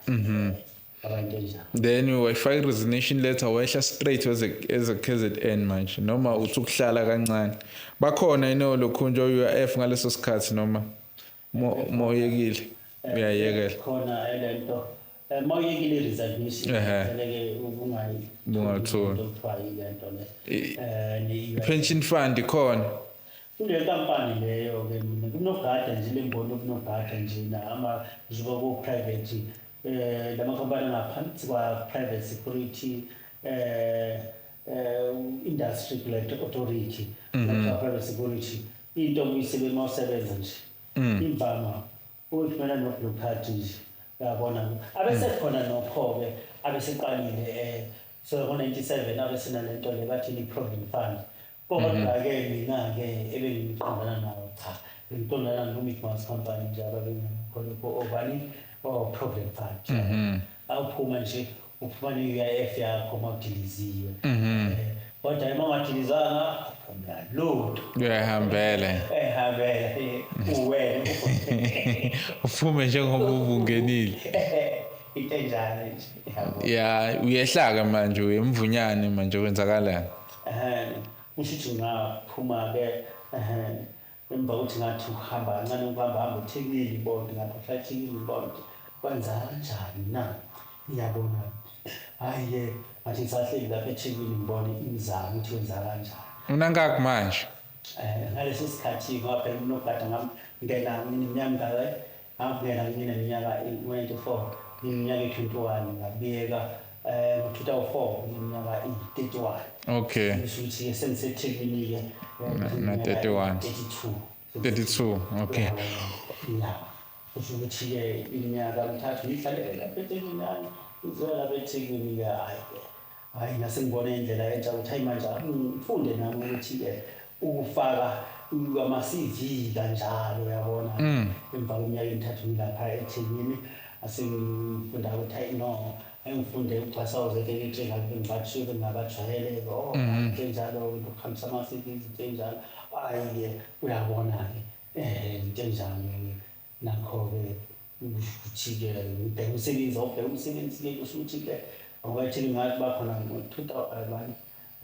Abantu enjalo. Then wayifaka i-resignation letter, wehla straight eze KZN manje noma uthi ukuhlala kancane? Bakhona yini lokhunja UIF ngaleso sikhathi noma moyekile uyayekela? Khona lento mawuyekile i-resignation vele-ke ubungayi Bungatholi. Kuthiwa yile nto le ne-UIF. Pension fund ikhona? Kule nkampani leyo-ke mina kunogada nje, le mboni okunogada nje na ama njengoba ku-private lamakhampani angaphansi kwa-Private Security Industry Regulatory Authority, kuthiwa private security, into okuyisebenza uma usebenza nje imvama uthumela no-blue card nje, uyabona. Abesekhona nokho-ke abeseqalile so ngo-97 abesenalento le bathini, i-provident fund. Kodwa-ke mina-ke ebengiqondana nawo, cha, bengiqondana no-Mickey Mouse Company nje ababenginakho lokho obani o-provident fund. Awuphuma nje uphuma ne-UIF yakho uma udiliziwe. Kodwa uma ungadilizanga aphumla lutho. Uyahambela. Ehambela uwena. Uphume njengoba ubungenile. Into enjalo nje, yabo. Ya, uyehlaka manje, uyemvunyane manje, kwenzakalani? Kusho ukuthi ngaphuma-ke emva kokuthi ngathi ukuhamba kancane, ukuhamba hamba uThekwini bonke, ngapha eThekwini bonke, kwenza kanjani na? Ngiyabona, hhayi-ke ngathi ngisahleli lapha eThekwini ngibone imizamo ukuthi kwenza kanjani. Unangaki manje? Ngaleso sikhathi ngoba phela unogada ngangena ngineminyaka ngangena ngineminyaka 24, ngineminyaka eyi-21, ngabiyeka ngo-2004 ngineminyaka eyi-31. Kusho ukuthi-ke sengiseThekwini-ke Na 31. 32. 32, okay. Ya, kusho ukuthi-ke iminyaka mithathu ngihlalele lapha eThekwini, hayi ngizoya lapha eThekwini-ke, hhayi-ke hhayi ngase ngibone indlela entsha ukuthi hayi manje ngifunde nami ukuthi-ke ukufaka ama-CV kanjalo, uyabona. Emva kweminyaka emithathu ngilapha eThekwini asengifunda ukuthi hayi no, engifunde ukuxhasa uzekeletshe ngabe ngibathiwe bengabajwayele, oh into enjalo, ukuhambisa ama-CV, izinto ey'njalo, hhayi-ke uyabona-ke into enjalo-ke. Nakho-ke ukuthi-ke ngibheke umsebenzi, awubheke umsebenzi-ke, kusho ukuthi-ke ngoba eThekwini ngathi bakhona ngo-two thousand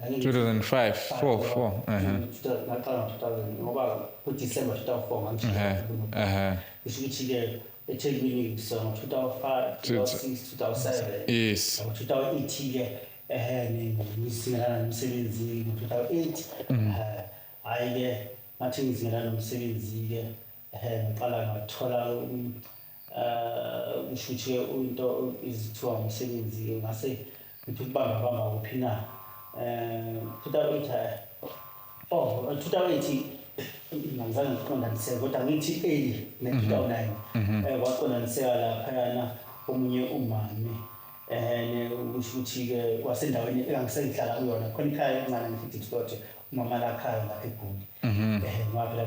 2005, 4 4. Ngaqala ngo-2000 ngoba kuDisemba 2004 ngangishiya. Kusho ukuthi-ke eThekwini kusuka ngo-2005, 2006, 2007. Ngo-2008-ke ngizingelana nomsebenzi ngo-2008. Hhayi-ke ngathi ngizingelana nomsebenzi-ke ngiqala ngathola kusho ukuthi-ke into izithiwa umsebenzi-ke ngase ngithi ukubamba bamba kuphi na? 2008, oh 2008 angizange ngiqondaniseke, kodwa ngithi early ne-2009 kwaqondaniseka laphayana omunye umame kusho ukuthi-ke wasendaweni engangisengihlala kuyona khona ikhaya elincane ngithi Diepsloot, umama lakhaya lapha eGoli. Ngoba phela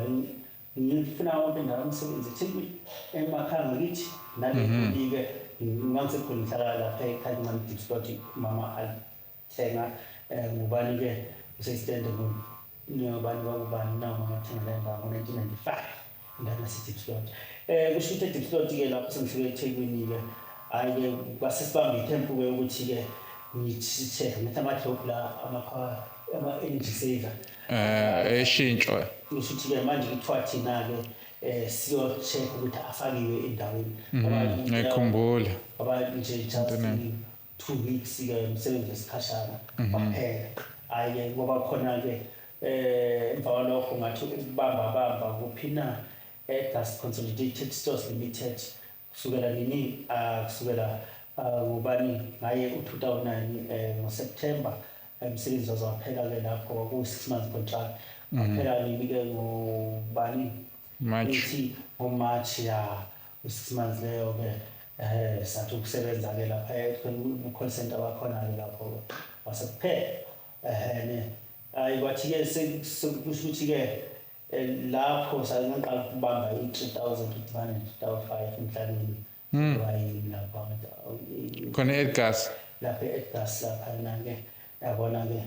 ngifuna wonke indawo yomsebenzi eThekwini, emakhaya ngakithi nale Goli-ke ngangiseGoli ngihlala lapha ekhaya elincane Diepsloot, umama alithenga ngubani-ke usesitende ngubani kwakubani na umama athenga le ndawo ngo-1995, indawo yase-Diepsloot. Kusho ukuthi e-Diepsloot-ke lapho sengifike eThekwini-ke, hhayi-ke kwase sibambe ithempu-ke ukuthi-ke ngithi ngithi ama-globe la ama-energy saver. Eshintshwa. Kusho ukuthi-ke manje kuthiwa thina-ke siyo-check ukuthi afakiwe endaweni. Ngiyakhumbula. Ngoba nje just 2 weeks-ke umsebenzi wesikhashana waphela. Hhayi-ke ngoba khona-ke emva kwalokho ngathi ukubamba bamba kuphi na eGas Consolidated Stores Limited kusukela nini, kusukela ngubani ngaye u-2009 ngoSeptember umsebenzi waze waphela-ke lapho, kwakuwu-6 months contract, waphela nini-ke ngubani? March. Ithi ngoMarch ya u-6 months leyo-ke sathi ukusebenza-ke lapha ku-call center bakhona-ke lapho wasekuphela ne hayi kwathi-ke kusho ukuthi-ke lapho sangaqala ukubamba i-3000 udibane ne-2005 emhlabeni wayini lapho. Khona e-Edgars. Lapha e-Edgars laphana-ke yabona-ke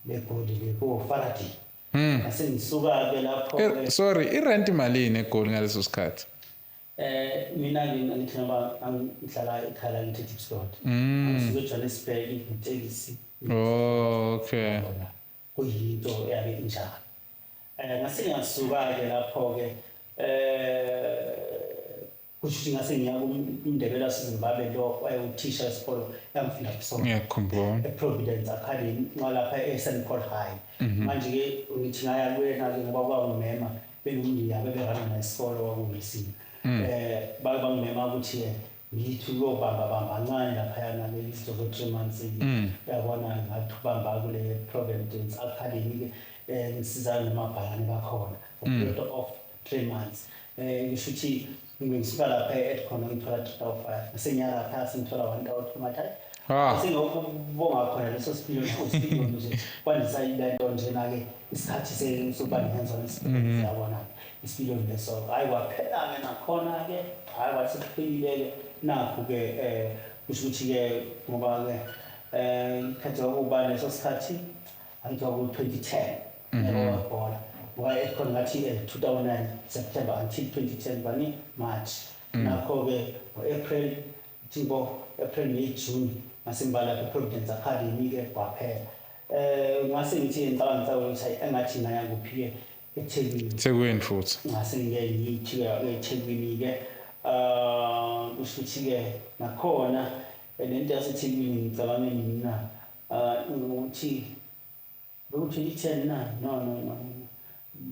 legoli le ko-Faraday ngase ngisuka-ke lapho-ke. Sorry, i-rent malini eGoli ngaleso sikhathi? Mina-ke ngithi ngoba ngihlala ekhaya lakithi eDiepsloot. Ngisuka eJohannesburg ngetekisi. Oh, okay. Khona kuyinto eyabe injalo. Ngase ngiyasuka-ke lapho-ke kusho ukuthi ngase ngiya kumndebele waseZimbabwe lo wayewuthisha wesikolo engifunda kusona. Ngiyakhumbula. eProvidence Academy ngalapha e-St Paul High. Manje-ke ngithi ngaya kuyena-ke ngoba kwangimema benomndeni beberana nesikolo kwakuwuMesina. Bake bangimema ukuthi ngithi ukuyobamba bamba kancane laphayana ke izinto zo-3 months, uyabona, ngathi ubamba kule Providence Academy ke ngisizana namabhalane bakhona for period of 3 months. Ngisho ukuthi ngisuka lapha e-Edcon ngithola 3,500, ngisenyaka lapha sengithola 1,200 ngathi sengiyokubonga khona leso sipiliyoni, usipiliyoni nje kwandisa ilento njena-ke isikhathi sokuba ne-hands-on experience, yabona, isipiliyoni leso. Hhayi kwaphela-ke nakhona-ke, hhayi kwathi sekuphelile-ke nakhu-ke kusho ukuthi-ke ngoba-ke ikhethe kwakuba leso sikhathi Angithi kwaku-2010 unyaka webhola, ngoba ekhona ngathi 2009 September until 2010 bani March. Nakho-ke ngo-April, thi ngo-April, May, June ngase ngibala lapha e-Providence Academy-ke, kwaphela. Ngase ngithi ngicabanga ukuthi hayi, engathi ngaya kuphi-ke? eThekwini. Thekwini futhi. Ngase ngike ngithi-ke eThekwini-ke, kusho ukuthi-ke nakhona lento yaseThekwini ngicabange nini na, ukuthi beku-2010 na? No,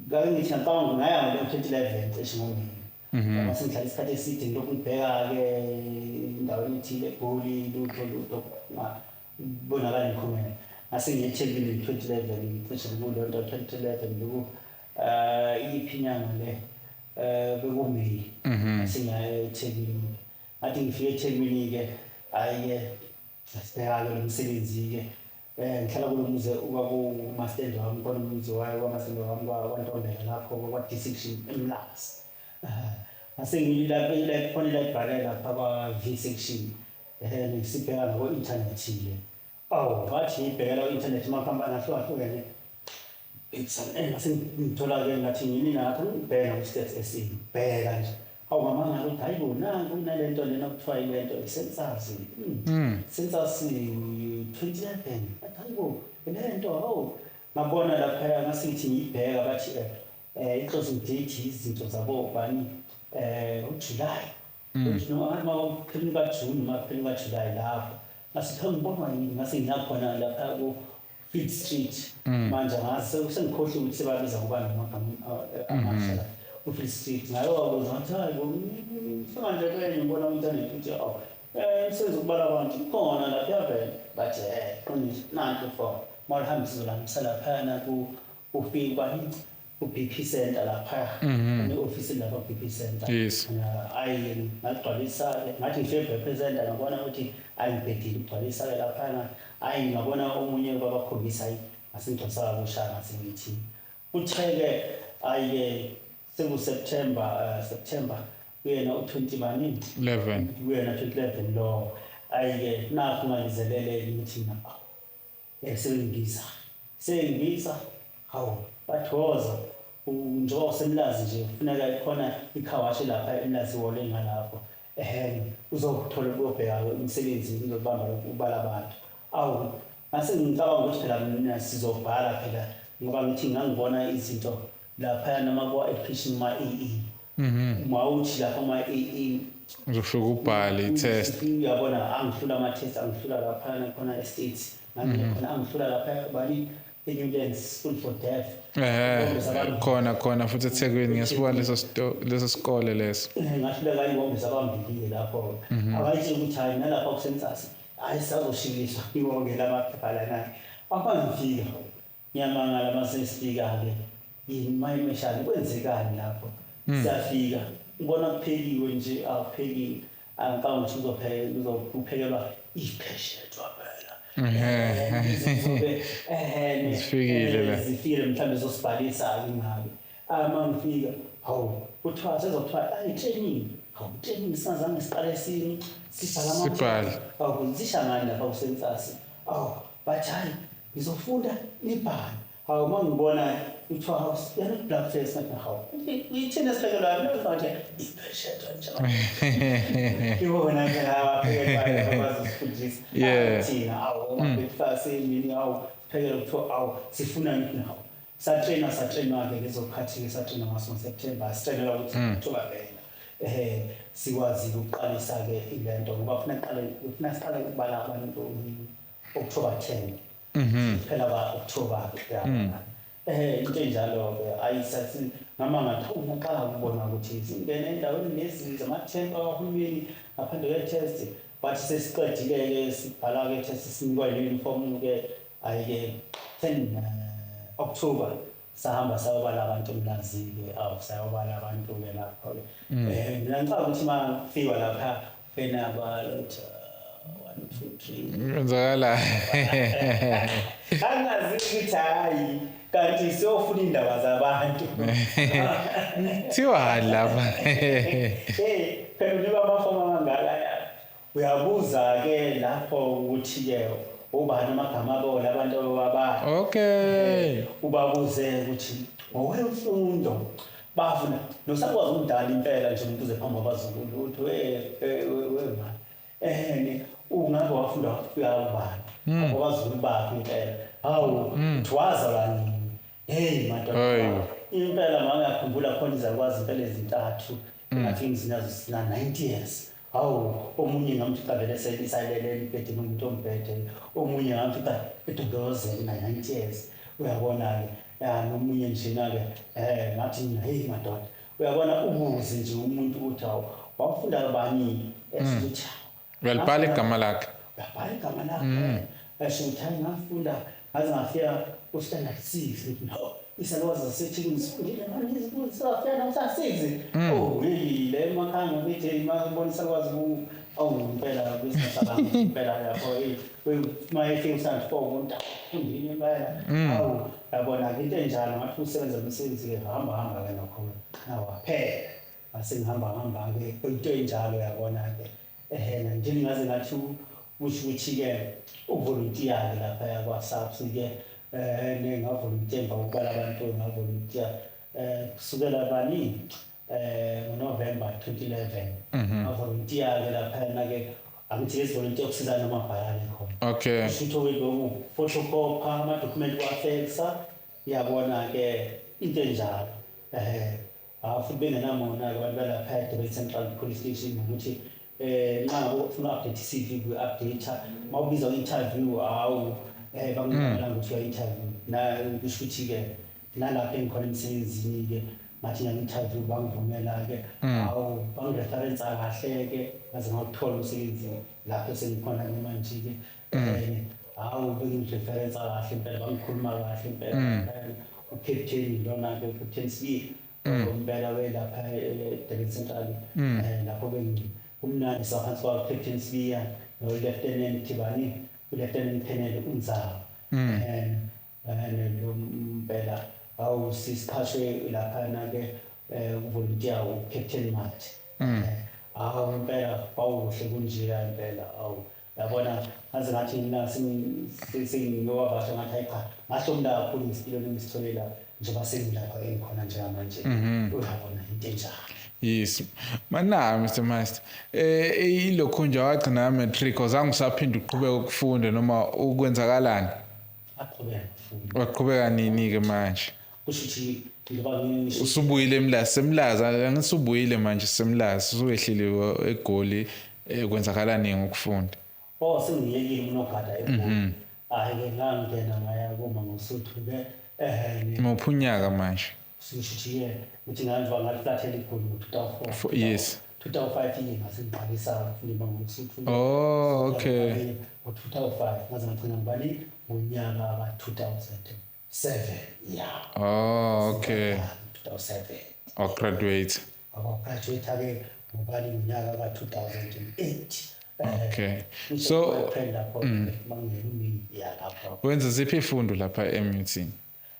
ngake ngithi ngicabanga ngaya ngo-2011 cishe ngoMeyi. Ngase ngihlala isikhathi eside ngilokhu ngibheka-ke endaweni ethile eGoli, lutho lutho, ngabonakala ngikhumele. Ngase ngiye eThekwini ngo-2011 cishe, kuleyo nto 2011 beku iyiphi inyanga le? BekuMeyi. Ngase ngaya eThekwini. Ngathi ngifike eThekwini-ke, hhayi-ke, sibheka-ke lo msebenzi-ke. Ngihlala kulo muzi kwakumasitende wami, khona umuzi wayo kwamasitende wami kwaNtombela lapho kwa-D section eMlazi. Ngase ngilapha khona i-library lapha kwa-V section, ngisibheka ngako-inthanethi-ke. Awu, ngathi ngibhekela ku-inthanethi amakhampani ahlukahlukene, ngase ngithola-ke, ngathi ngini ngathi ngibheka ku-Stats SA, ngibheka nje, hawu, ngamangala ukuthi hayi bo, nanku kunalento lena kuthiwa ilento i-census, census 2011. Ngathi hayi bo, lento, hawu, ngabona laphaya. Ngase ngithi ngiyibheka, bathi i-closing date izinto zabo bani, uJuly, noma ngathi makupheleni kaJune, makupheleni kaJuly lapho. Ngase kha ngibona yini, ngase ngiyakhona lapha ku-Fleet Street. Manje ngase sengikhohlwe ukuthi sebabiza ngobani amagama amasha la ku-Fleet Street. Ngayowabuza, ngathi hayi bo, ngifika nje kwenye ngibona ku-internet ukuthi awu, umsebenzi wokubala abantu ikhona lapha vele. Bathi qiniso, nanti form, mawulihambisa uzolihambisa laphayana ufike kwani ku-BP Center laphaya, ne-ofisi lapha ku-BP Center. Ayi, ngagcwalisa-ke. Ngathi ngifike e-BP Center, ngabona ukuthi ayi, ngibhedile ukugcwalisa-ke laphayana. Ayi, ngabona omunye babakhombisa, ayi, ngasengigcwalisa kabusha. Ngase ngithi kuthe-ke ayi-ke seku-September, September kuyena u-20 bani? 11. Kuyena 2011 lo. Ayi-ke, nakho ngalizelele ngithi mina awu, sengibiza, hawu, bathoza njengoba useMlazi nje, kufuneka khona i-car wash lapha eMlazi wall engalapho, uzokuthola ukuyobheka umsebenzi, uzobamba ukubala abantu. Awu, ngase ngicabanga ukuthi phela mina sizobhala phela, ngoba ngithi ngangibona izinto laphaya noma kwa-application ma-AE, mawuthi lapha ma-AE Uzofika ubhale i-test. Uyabona, angihlula ama-test, angihlula laphana khona e-States, khona angihlula lapha bani e-Newlands School for Deaf. Khona khona futhi eThekwini ngiyasibona leso sikole leso. Ngahluleka iy'wombe zabambili lapho. Abayitshela ukuthi hhayi, nalapha ku-census hhayi, sazoshikiliswa iwonke lamaphepha lana. Apha ngifika ngiyamangala mase sifika-ke, yini mayimeshane, kwenzekani lapho? Siyafika, ngibona kuphekiwe nje, akuphekiwe. Angicabanga ukuthi uzophekelwa ipheshetwa phela. Zifikile la. Zifikile, mhlawumbe zosibhalisa-ke ngabe. Uma ngifika, hawu, kuthiwa sezokuthiwa ayi, training. Hawu, training singazange siqale sini sibhala. Sibhale. Hawu, zisha ngani lapha ku-census? Awu, bathi hayi, ngizofunda nibhale. Hawu, uma ngibona kuthiwa hawu, yana black face, ngathi hawu, ithini esiphekelwayo? Ngathi ipheshetwa nje. Ibona ke laba aphekelwayo abakwazi ukusifundisa. Thina awu, uma-breakfast emini, awu, phekela, kuthiwa awu, sifuna ngithi hawu. Satraina, satrainwa-ke lezo khathi-ke, satraina ngaso ngo-September, sitrainelwa ukuthi October vele sikwazi ukuqalisa-ke ilento, ngoba kufuna qale, kufuna siqale ukubala abantu October 10. Phela ba October yabona. Into enjalo-ke ayisathi ngama ngathi ungaqala ukubona ukuthi singene endaweni lezi zamathemba kahulumeni ngaphandle kwe-test. Bathi sesiqedile-ke, sibhala-ke test, sinikwa i-uniform-ke. Hhayi-ke, 10 October sahamba sayobala abantu eMlazi-ke. Awu, sayobala abantu-ke lapho-ke. Mina ngicabanga ukuthi uma kufikwa lapha fena baletha 1 2 3. Kwenzakala. Angazi ukuthi hayi, kanti siyofuna indaba zabantu. Thiwani lapha? Hey, phela unikwa amafomu amangaka ya. Uyabuza ke lapho ukuthi ke Obani amagama abo labantu ababani. Okay. Ubabuze ukuthi ngokwemfundo bafuna nosakwazi umdala impela nje umuntu uze phambi kwabazukulu ukuthi we ma ungabe wafunda wafika ubani abazukulu bakhe impela, hawu uthi wazalwa nini? Hey madoda, impela ma ngiyakhumbula khona izakwazi impela ezintathu ngathi ngizinazo sina 90 years. Hawu, omunye ngamfica vele selisalele embhedeni umuntu ombhede, omunye ngamfica edondolozela na 90 years, uyabona-ke. Nomunye njena-ke ngathi mina hey madoda, uyabona ubuze nje umuntu ukuthi hawu wafunda bani, esho ukuthi uyalibhala igama lakhe, uyabhala igama lakhe, esho ukuthi hayi ngafunda ngaze ngafika ku-standard 6. Ngithi no, isalwazi zasethekwini sifundile manje safika na-standard 6. Oh hey, le emakhaya ngakithi mangibona isalwazi awu impela kwesingacabangi impela lapho uma efika u-standard 4 umuntu afundile impela. Awu yabona into enjalo, ngathi usebenza umsebenzi-ke hamba hamba-ke nokho nawaphela ngase ngihamba hamba-ke into enjalo, yabona-ke. Nje ngaze ngathi kusho ukuthi-ke uvolontiya-ke laphaya kwa-SAPS-ke, ngavolontiya emva kokubala abantu, ngavolontiya kusukela bani ngoNovember 2011 ngavolontiya-ke laphayana-ke. Angithi lezi volontiya ukusiza nomabhalane khona. Okay. Kusho ukuthi bekuphotocopy amadokhumenti wafeksa, uyabona-ke into enjalo. Futhi bengenamona-ke abantu balapha eDurban Central Police Station ukuthi nxa ngabe ufuna u-update i-CV kuyi-update, uma ubizwa ku-interview hawu bakunqabela ukuthi uya-interview. Na kusho ukuthi-ke nalapho engikhona emsebenzini-ke ngathi ngiya-interview bangivumela-ke, hawu bangireferensa kahle-ke ngaze ngawuthola umsebenzi lapho sengikhona-ke manje-ke. Hawu bengireferensa kahle impela, bangikhuluma kahle impela. U-captain lona-ke, u-Captain Sibiya impela welapha eDurban Central, lapho kumnandi saphansi kwa-Captain Sibiya no-Lieutenant Thibani, u-Lieutenant Colonel uNzaba. Lo impela awu sisiqhashwe laphana-ke uvolunteer u-Captain Matt. Hawu impela kwawukuhle kunjeya impela. Awu yabona ngaze ngathi mina sengiyowavasha ngathi hayi cha, ngahlomula kakhulu ngesipiliyoni engisithole la njengoba sengilapha engikhona njengamanje, uyabona into enjalo. Yes. Mana Mr Master, ilokhu nje wagcina matric, azange usaphinda uqhubeka ukufunda noma ukwenzakalani? Aqhubeka ngifunda. Waqhubeka nini ke manje? Kusho ukuthi njengoba ngisho Usubuyile eMlazi, semlazi, angisubuyile manje semlazi, usuwehlile eGoli, kwenzakalani ngokufunda? Oh sengiyekile unogada eGoli. Hhayi-ke ngangena ngaya kuMangosuthu-ke Muphi unyaka manje? Sisho ukuthi-ke ukuthi ngangiva ngaliflathela iGoli ngo-2004. Yes. 2005 ngase ngiqalisa ukufunda iMangosuthu. Oh okay. Ngo-2005 ngaze ngagcina ngibani ngonyaka ka-2007, yeah. Oh okay. 2007. Oh graduate. Ngakwa-graduate-ke ngobani ngonyaka ka-2008. Okay. So lapho mangena umi ya lapho. Wenza ziphi ifundo lapha e-MUT?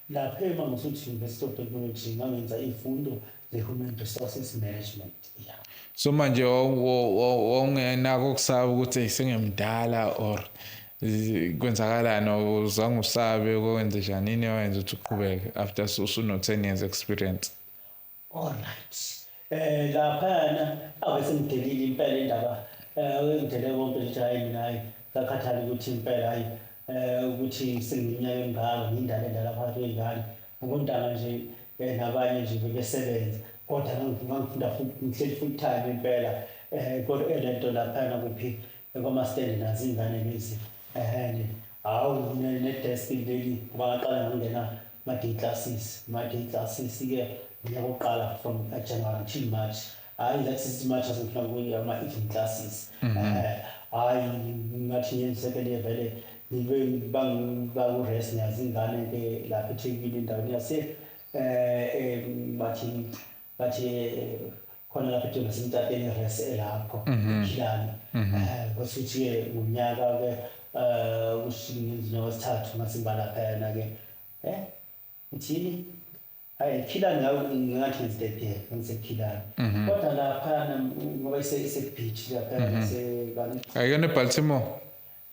Lapha eMangosuthu University of Technology ngangenza iy'fundo ze-Human Resources Management, yeah. So manje wawungenako ukusaba ukuthi sengiyamdala or kwenzakalani, uzange usabe kwenze njani, yini owenza ukuthi uqhubeke after usuno 10 years experience? All right. Laphana abe sengidelile impela indaba, ngidele konke nje, hayi mina hayi sakhathala ukuthi impela hayi ukuthi sengiminyaka emingaka ngiyindala endala phakathi kwey'ngane ngontanga nje, nabanye nje bebesebenza kodwa ngangifunda futhi ngihleli full time impela, kodwa lento laphana kuphi kwama-stand nazo iy'ngane lezi, hawu ne-desk leli ngoba ngaqala ngangena ma-day classes, ma-day classes-ke ngonyaka wokuqala from January till March. Hhayi that is March asengifuna kuya ama-evening classes. Hhayi ngathi ngenza second year vele ngibe baku-rest nazo ingane-ke lapha eThekwini endaweni yase bathi khona lapha eduze nasemtateni res elapho eKhilani. Kwasuthi-ke ngonyaka-ke kusho ngenza unyaka wesithathu ngase ngiba laphayana-ke ngithini hayi Khilani ngathi ngenza third year ngiseKhilani, kodwa laphayana ngoba ise-beach laphayana sebani Ayikona eBaltimore?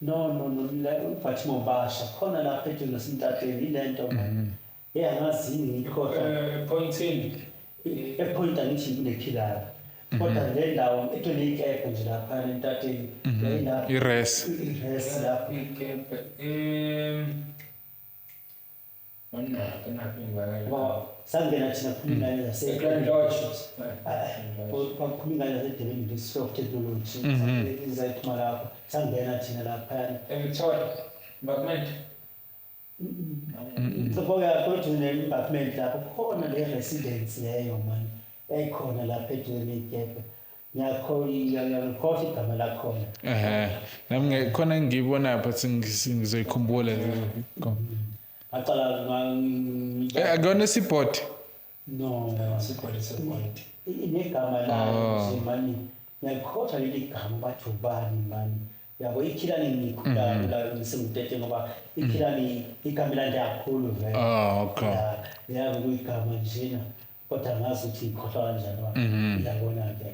No, no, no, la uBhathi Mombasha khona lapha eduze nasentateni ilento man. Yeah, angazi yini ngikhohlwa. Pointini. Epoint angithi kunekhilala. Kodwa le ndawo ethole ikephe nje lapha entateni. Yayilapho I-res. I-res lapho. Ikephe. Ngoba sangena thina kuphuma ingane zase Grand Lodge. Kwakuphuma ingane zaseDurban University of Technology zayiphuma lapho. Sangena thina laphayana. Victoria. Embankment. Kodwa kodwa ne-embankment lapho khona le residence leyo mani ekhona lapha eduze ney'kebhe. Ngiyakho ngiyakhohlwa igama lakhona. Nami khona engiyibona but ngizoyikhumbula. Ngaqala Akuyona isibhodi. No. Sigodi sepoint. Inegama layo nje mani. Ngiyakhohlwa leli gama bathi ubani mani. Yabo ikhilani ngikhula la ngisengutete ngoba ikhilani igama elande kakhulu vele. Oh, okay. Ya, yabe kuyigama njena kodwa angazi ukuthi ngikhohlwa kanjani wa. Uyabona-ke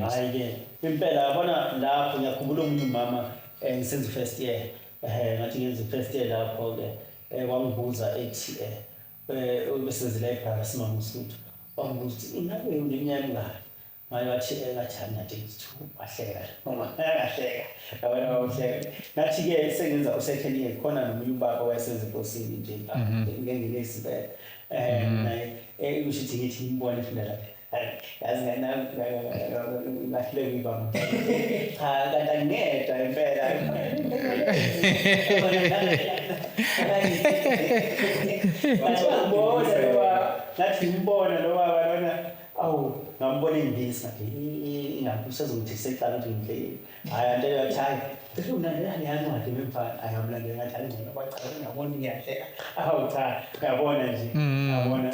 hhayi-ke impela yabona lapho ngiyakhumbula omunye umama ngisenza i-first year ngathi ngenza i-first year lapho-ke wangibuza ethi ubesenza i-library simama uSuthu, wangibuza ukuthi ingabe uneminyaka emingaki. Ngaye wathi ngathi 32, wahleka ngahleka yabona wahleka. Ngathi-ke sengenza u-second year khona nomunye ubaba wayesenza enkosini nje ngenginesi impela naye kusho ukuthi ngithi ngimbone efunda lapha yazi ngahluleka ukuyibamba. Cha, kanti angingedwa impela. Ngathi ngibona lo baba, ngathi ngimbona lo baba lona, awu ngambona engibisi ngathi ingabe usezongithi secala ukuthi ngidle. Hhayi anto yathi hayi cishe ungilandela leya ncwadi memfana. Hhayi ngamlandela ngathi hayi ngcono kwacala ngiyabona ngiyahleka. Awu cha, uyabona nje, uyabona.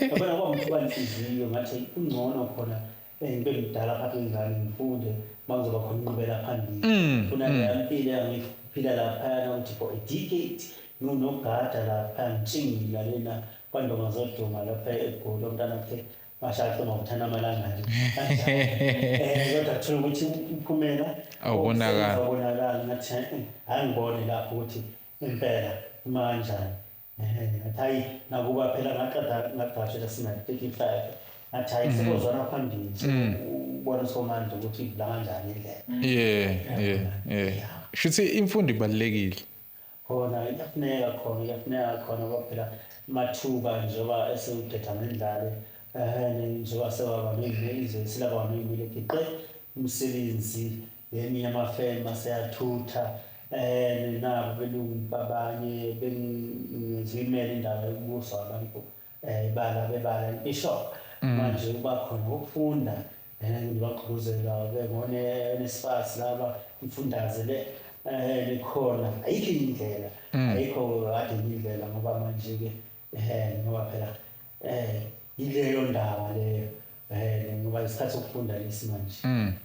Yabona kwangithuka inhliziyo ngathi kungcono khona ngibe mdala phakathi kwengane ngifunde uma kuzoba khona inqubela phambili. Kunaleya mpilo engangiphila laphayana ukuthi for a decade nginogada lapha ngitshingila lena kwandonga zoduma lapha eGoli umntana wakhe mashaqe ngokuthanda amalanga nje. Kodwa kuthola ukuthi umphumela Awubonakali. Awubonakali. Ngathi angibone lapho ukuthi impela uma kanjani. Ngathi hayi nakuba phela ngaqeda ngagraduate sina 35. Ngathi hayi sekozwana phambili ubona somandla ukuthi ivula kanjani indlela. Yeah. Shuthi imfundo ibalulekile. Khona iyafuneka khona iyafuneka khona ngoba phela amathuba njengoba esewudeda ngendlale njengoba sewaba izwe selaba noyimile giqe umsebenzi yeminye amafema seyathutha nabo belungu babanye bengizimele indaba yokubuswa abantu ibala bebala isho manje kuba khona ukufunda ngibagqugquzela ke ngone-NSFAS laba imfundaze le likhona ayikho indlela ayikho kade indlela ngoba manje ke ngoba phela ileyo ndaba leyo ngoba isikhathi sokufunda lesi manje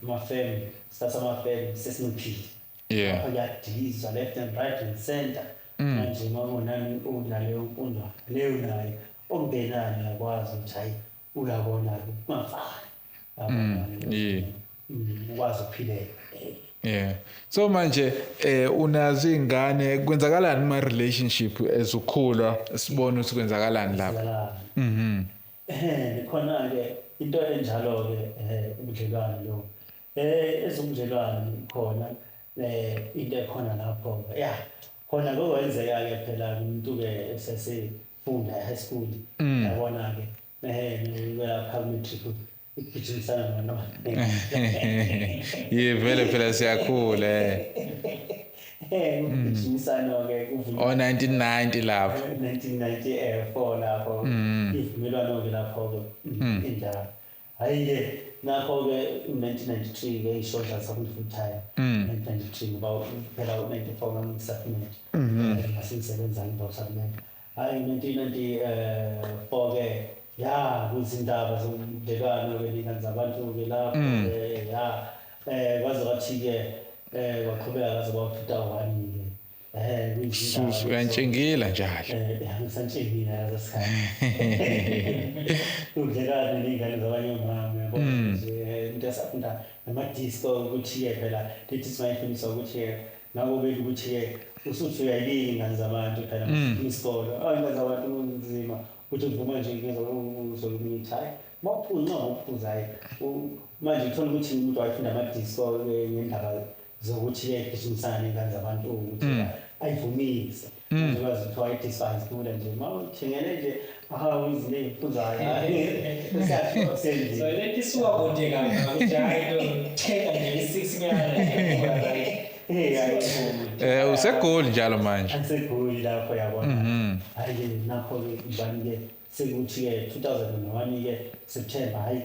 amafemi isikhathi samafemi sesinciphile. Yeah. Kuyadilizwa left and right and center manje uma unani unaleyo mfundo leyo nayo okungenani uyakwazi ukuthi hayi uyabona-ke kungafani. Yeah. Ukwazi ukuphileka. Yeah. So manje unazo ingane kwenzakalani kuma relationship ezukhula sibone ukuthi kwenzakalani lapha. Khona ke into enjalo ke ubudlelwano lo. Ezobudlelwano khona into ekhona lapho. Yeah. Khona kokwenzeka ke phela umuntu ke esesefunda high school. Yabona ke ngiyapha matric ukugijimisana noma. Yeah, vele phela siyakhula. Ukugijimisana ke kuvunyelwa. Oh 1990 lapho. 1994 lapho. Ivumelwano ke lapho ke injalo. Hayi ke nakho ke 1993 ke ishodla sakuthi full time. 1993 ngoba phela 94 ngangisafunet. Ngasengisebenza ngibo safunet. Hayi 1994 ke ya kuzindaba zobudlelwano ke ningane zabantu ke lapho ya kwaze kwathi ke kwaqhubeka kwaze kwa 2001 ke. Kuyindaba. Uyantshingila njalo. Ngisantshingila leso sikhathi. Ubudlelwane ney'ngane zabanye omama, yabo nje umuntu esafunda nama-disco ukuthi-ke phela lithi simayifundiswa ukuthi-ke ngakho ukuthi-ke usuthi uyayibika iy'ngane zabantu phela isikolo. Oh, iy'ngane zabantu kunzima ukuthi uvuma nje ngeza uzokumitha, hayi mawuphuza noma uphuza, hayi manje uthola ukuthi umuntu wayefunda ama-disco ngendaba zokuthi-ke gijimisana ney'ngane zabantu ukuthi ayivumise. Njengoba kuthiwa i-disco ayizilula nje uma uthengele nje hawu izinto ey'phuzayo. So lento isuka kude kabi ukuthi hayi no, thenga nje i-six nyana nje, right. Usegoli njalo manje. Angisegoli lapho, yabona. Hhayi-ke nakho-ke ngibani-ke sekuthi-ke 2001-ke September, hhayi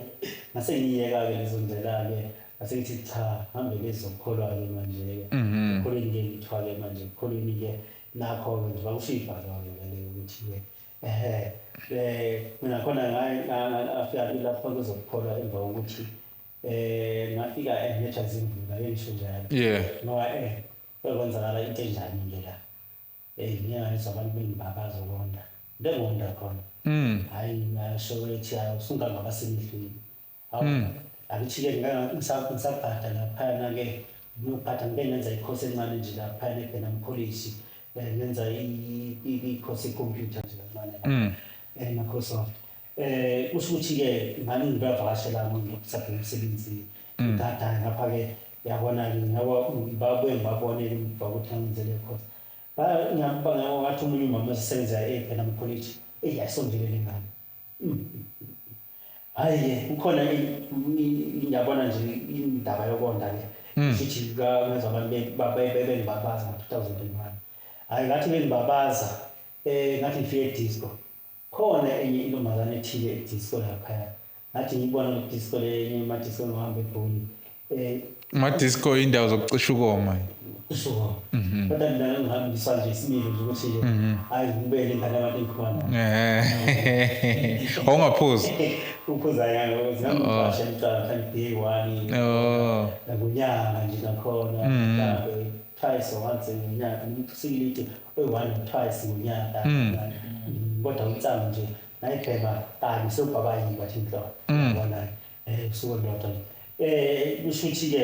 ngase ngiyeka-ke lezo ndlela-ke, ngase ngithi cha, hambe lezokukholwa-ke manje-ke. Ekukholweni-ke ngithwale manje, ekukholweni-ke nakho-ke nje bakusho ibhalo-ke vele ukuthi-ke ehhe mina khona ngafika lapho kuzokukholwa emva kokuthi ngafika enetha zimvula, ake ngisho njalo. Ngoba kwenzakala into enjani-ke la, ngiyangizwa abantu bengibabaza ukonda, bengonda khona. Hhayi ngasho ukuthi hayi usungangabasemehlweni. Hawu, akuthi-ke ngisabhada laphayana-ke, ngiyobhada ngike ngenza ikhosi encane nje laphayana eBenham College, ngenza ikhosi yekhompyutha nje kancane e-Microsoft. Kusho ukuthi-ke ngani ngibavakashela ngisabheka umsebenzi, ngigada ngapha-ke, yabona-ke babuye ngibabone emva kokuthi ngenze le course. Ngathi omunye umama osebenza eBenham College, eyi ayisondele le ngane. Hhayi-ke kukhona ngiyabona nje indaba yokonda le. Futhi ngezwa abantu bengibabaza ngo-2001. Hhayi ngathi bengibabaza, ngathi ngifike e-disco. Khona enye intombazane ethile e-disco laphaya. Ngathi ngiyibona le disco le, enye ema-disco ngihamba eGoli. Ama-disco indawo zokucisha ukoma. Kusho. Kodwa mina ngihambiswa nje isimilo nje ukuthi nje hayi ngibele ingane abantu engikhuluma nabo. Awungaphuzi. Uphuza ngangivasha emntwana mhlawumbe day one. Ngonyaka nje nakhona mhlawumbe twice or once ngonyaka, usikilidi oyi-one or twice ngonyaka. Kodwa umtsango nje ngayibhema kanye sewubaba yini bathi inhloko. Yabona usuku olulodwa nje. Kusho ukuthi-ke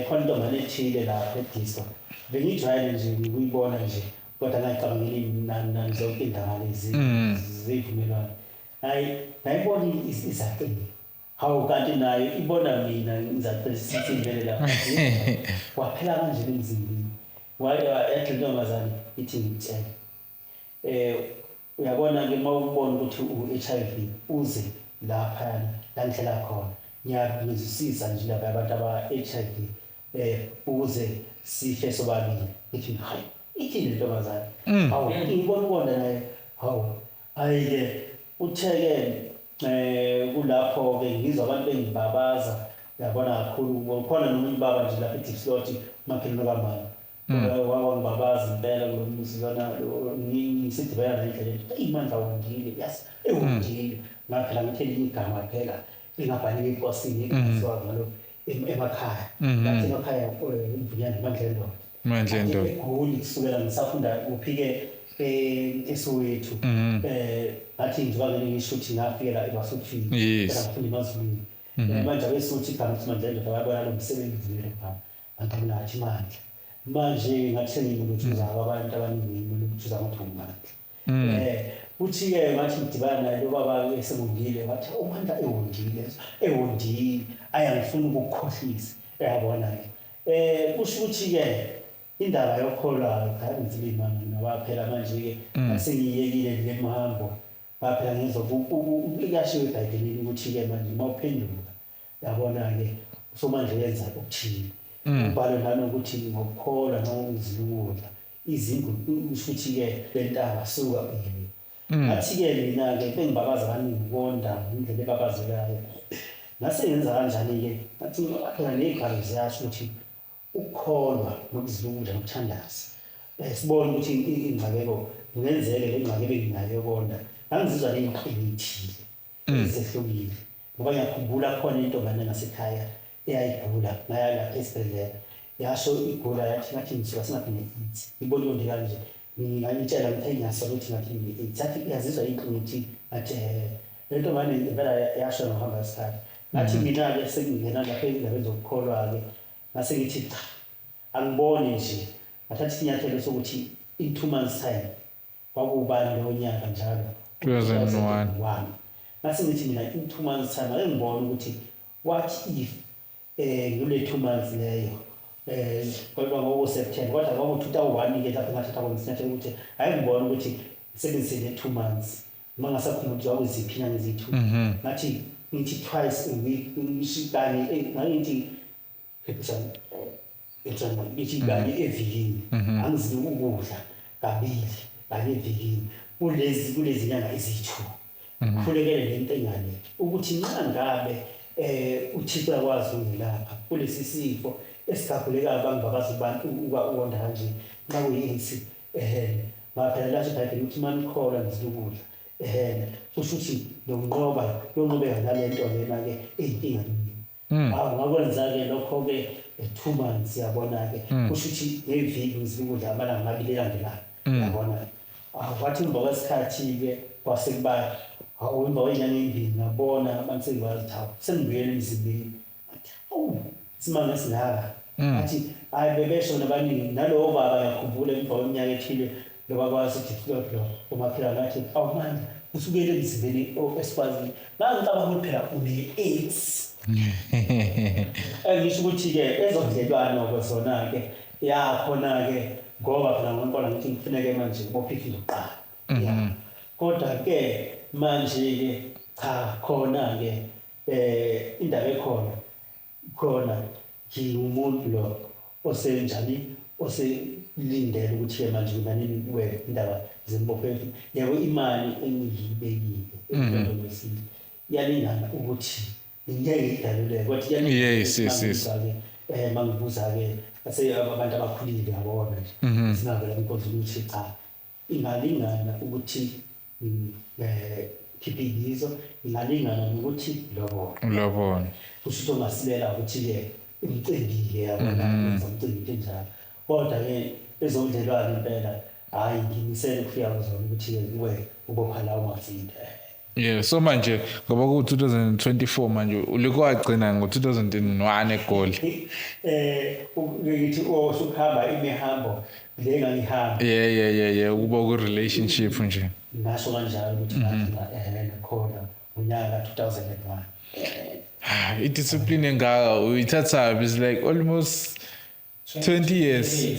khona intombazane ethile lapha e-disco. Bengijwayele nje ukuyibona nje kodwa ngayicabangeli nani zonke iy'ndaba lezi zey'vumelwano. Hayi ngayibona izacile. Hawu kanti nayo ibona mina ngizacile sithi lapha. Waphela kanje emzimbeni. Yathi intombazane ithi ngitshele. Uyabona ke mawubona ukuthi u-HIV uze lapha la ngihlala khona. Ngiyabuzisisa nje laba abantu aba-HIV ukuze sife sobabili. Ngithi hayi ithi le ntombazane. Hawu ngibona ubona naye. Hawu hayi-ke uthe-ke kulapho-ke ngizwa abantu bengibabaza, uyabona kakhulu khona nomunye ubaba nje lapha eDiepsloot umakhelwane kamama. Wangibabaza impela kulo muzi lona ngisidibana naye endleleni. Eyi Mandla wondile, yes, ewondile. Ngaphela ngithi elinye igama phela engabhaliwe enkosini engaziwa ngalo emakhaya. Ngathi emakhaya umvunyana Mandla endoda. Mandla endoda. EGoli kusukela ngisafunda kuphike eSoweto. Ngathi njengoba ngeke ngisho ukuthi ngafikela eBasuthwini. Ngafunda emaZulwini. Manje abeSuthu igama ukuthi Mandla endoda bayabona lo msebenzi lelo gama. Ngaqala ngathi Mandla. Manje ngathi senginokuthi abantu abaningi ukuthi ngathi uMandla. Uthi-ke ngathi ngidibana naye lo baba esengondile, wathi uMandla ewondile, ewondile, ayi angifuni ukukukhohlisa, uyabona-ke. Kusho ukuthi-ke indaba yokukholwa ngayenzile imanga ngoba phela manje-ke sengiyekile le mhambo. Baphela ngezwa kuyashiwo eBhayibhelini ukuthi-ke manje uma uphenduka, yabona-ke usomanje yenza okuthile. Ubhalo nanokuthi ngokukholwa nokuzilula izindlu kusho ukuthi-ke lentaba suka uye. Ngathi-ke mina-ke bengibabaza kaningi ukonda ngendlela ebabazekayo. Ngase ngenza kanjani-ke? Ngathi phela ney'bhalo ziyasho ukuthi ukukholwa nokuzilula nokuthandaza. Sibone ukuthi ingxakeko kungenzeke le ngxaki ebenginayo yokonda. Ngangizizwa ney'nhlungu ey'thile ezehlukile. Ngoba ngiyakhumbula khona intombazane ngasekhaya eyayigula, ngaya lapha esibhedlela. Yasho igula yathi ngathi ngisuka sengathi ngine-AIDS. Ngibona into kanje. Ngingayitshela ngithi ngiyasola ukuthi ngathi ngine-AIDS. Yathi iyazizwa inhlungu ukuthi ngathi le nto ngane impela yasho ngokuhamba kwesikhathi. Ngathi mina-ke sengingena lapha ey'ndabeni zokukholwa-ke ngase ngithi cha, angiboni nje. Ngathatha isinyathelo sokuthi in 2 months time, kwakubani lowo nyaka njalo? 2001. 2001. Ngase ngithi mina in 2 months time ake ngibone ukuthi what if ngule 2 months leyo, kodwa ngoku September, kodwa kwaku 2001 ke lapho ngathatha khona isinyathelo ukuthi ake ngibone ukuthi ngisebenzise le 2 months, uma ngasakhumbula ukuthi kwakuziphi inyanga eziyi-2. Ngathi ngithi twice a week, ngisho kanye, ngangithi ngithi kanye evikini angizili ukudla, kabili kanye evikini kulezi nyanga eziyi-2, khulekele lento engane ukuthi nxa ngabe uThixo uyakwazi ungilapha kulesi sifo esigagulekayo bangibabaza abantu ukonda kanje nxa kuyi-AIDS. Ngaphela lasho iBhayibheli ukuthi uma nikholwa nizila ukudla, kusho ukuthi nokunqoba kuyonqobeka nale nto lena-ke eyinkinga kimi. Hawu, ngakwenza-ke lokho-ke 2 months, yabona-ke, kusho ukuthi ngeviki ngizila ukudla amalanga amabili elandelayo, yabona. Kwathi emva kwesikhathi-ke kwase kuba, hawu, emva kwey'nyanga ey'mbili ngabona abantu sengikwazi ukuthi hawu, sengibuyele emzimbeni. Ngathi hawu, isimanga esingaka. Ngathi hhayi, bebesho nabaningi nalowo baba, ngiyakhumbula emva kweminyaka ethile lo baba wasithi lo umaphila, ngathi awu manje usubuyele emzimbeni esikwazini. Ngangicabanga ukuthi phela une-AIDS. Ngisho ukuthi-ke ezobudlelwano-ke zona-ke yakhona-ke, ngoba phela ngonkolo ngithi kufuneke manje ngibophe ifindo kuqala, ya. Kodwa-ke manje-ke cha, khona-ke indaba ekhona khona, ngiwumuntu lo osenjani oselindele ukuthi-ke manje kunanini kube indaba zembopho. Yebo, imali engiyibekile empilweni wesintu iyalingana ukuthi ngeke idaluleke, kodwa iyalingana. Yes. Mangibuza-ke ase abantu abakhulile, yabona nje, singavela inkonzo ukuthi cha, ingalingana ukuthi khiphe ibizo, ingalingana nokuthi lobola. Ulobona. Kusho ukuthi ongasilela ukuthi-ke umcimbi-ke, yabona, wenza umcimbi, into enjalo. Kodwa-ke ezobudlelwane impela hhayi, ngimisele ukufika kuzona ukuthi-ke kube ubopha lawo mafindo. Yeah, so manje ngoba ku 2024 manje, ulokhu wagcina ngo 2001 eGoli. Ngithi osukuhamba imihambo le engangihamba. Yeah, ukuba ku relationship nje. Ngasho kanjalo ukuthi ngagcina nakhona ngonyaka 2001. Ah, i-discipline engaka uyithatha, is like almost 20 years.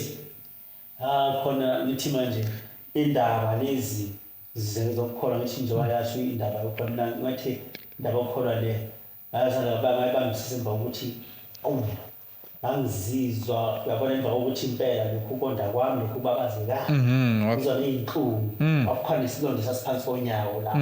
Ah, khona ngithi manje indaba lezi zokukholwa, ngithi nje wayasho indaba yokukholwa, mina ngathi indaba yokukholwa le ngazala bangibambisisa emva kokuthi awu, ngangizizwa, uyabona, emva kokuthi impela lokhu konda kwami lokhu babazekayo, ngizwa ney'nhlungu, kwakukhona isilonda esasiphansi konyawo la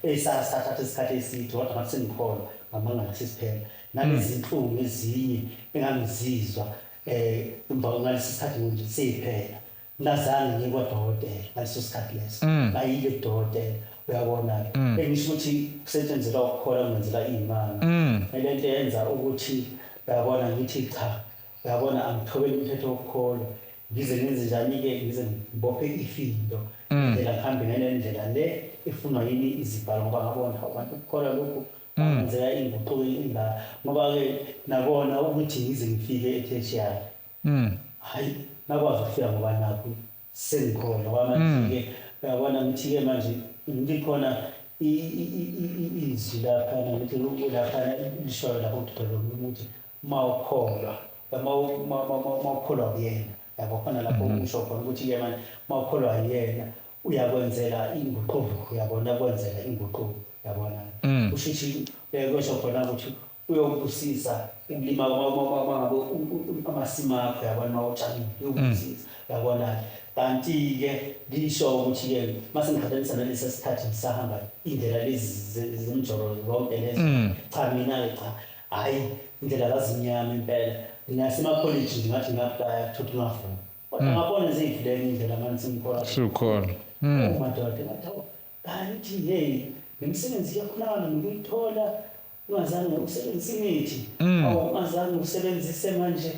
esasathatha isikhathi eside, kodwa ngathi sengikholwa ngamangala sesiphela nalezi nhlungu ezinye engangizizwa emva ngalesi sikhathi nje seyiphela. Ngazange ngiye kwadokotela ngaleso sikhathi leso, ngayile kudokotela, uyabona-ke. Engisho ukuthi kusetshenzelwa ukukholwa kungenzela iy'manga. Lento yenza ukuthi, uyabona, ngithi cha, uyabona, angithobeli umthetho wokukholwa, ngize ngenze njani-ke, ngize ngibophe ifindo, indlela ngihambe ngale ndlela le efunwa yini izibhalo, ngoba ngabona abantu ukukholwa lokhu kwenzeka inguquko ingaka, ngoba-ke nabona ukuthi ngize ngifike e-tertiary. Hayi, ngakwazi ukufika ngoba nakho sengikhona, ngoba manje-ke uyabona, ngithi-ke manje ngikhona izwi laphana, ngithi laphana lishoyo lapho ukuthi ukuthi uma ukholwa, uma ukholwa kuyena, yabo, khona lapho usho khona ukuthi-ke manje uma ukholwa yena uyakwenzela inguquko, uyabona, kwenzela inguquko, yabona. Kusho ukuthi kusho khona ukuthi uyokubusisa ukulima mangabe amasimo akho, yabona, uma utshalile uyokubusisa, uyabona. Kanti-ke lisho ukuthi-ke mase ngiqhathanisa nalesi sikhathi ngisahamba indlela lezi zemjolo zonke lezi, cha, mina-ke cha, hhayi, indlela zazimnyama impela. Nasemakholeji nje ngathi nga-applya thothi ngavuma, kodwa ngabona ziyivuleka indlela manje sengikholwa. Sukhona. Oh madoda, ngathi hawu, kanti hey, nemisebenzi iyakhonakala nokuyithola ungazange usebenzise imithi, awu, ungazange usebenzise manje.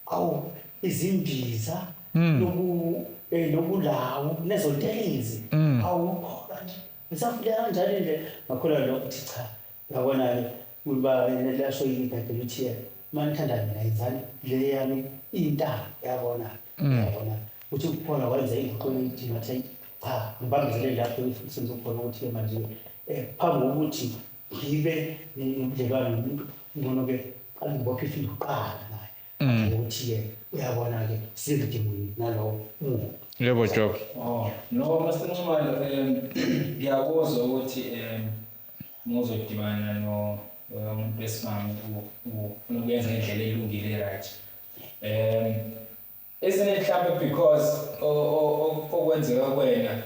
Awu, izimbiza lobu nobulawu nezontelezi. Awukholwa nje, ngisafundela kanjani nje, ngakholwa lokho ukuthi cha, uyabona-ke uba lasho ibhayibheli ukuthi uma nithanda mina yenzani le yami intaba, uyabona, uyabona ukuthi ukukhona kwenza inguquko ukuthi ngathi cha, ngibambezelele lapho sengizokhona ukuthi-ke manje phambi kokuthi ngibe nobudlelwane nomuntu, ngcono-ke qale ngibophe ifindo kuqala naye ukuthi-ke uyabona-ke sibe munye nalowo muntu. Yebo, Job. Oh, no, Mr. Nxumalo, ngiyakuzwa ukuthi ngizodibana no umuntu wesimame ufuna ukuyenza ngendlela elungile, right? Isn't it mhlawumbe because okwenzeka kuwena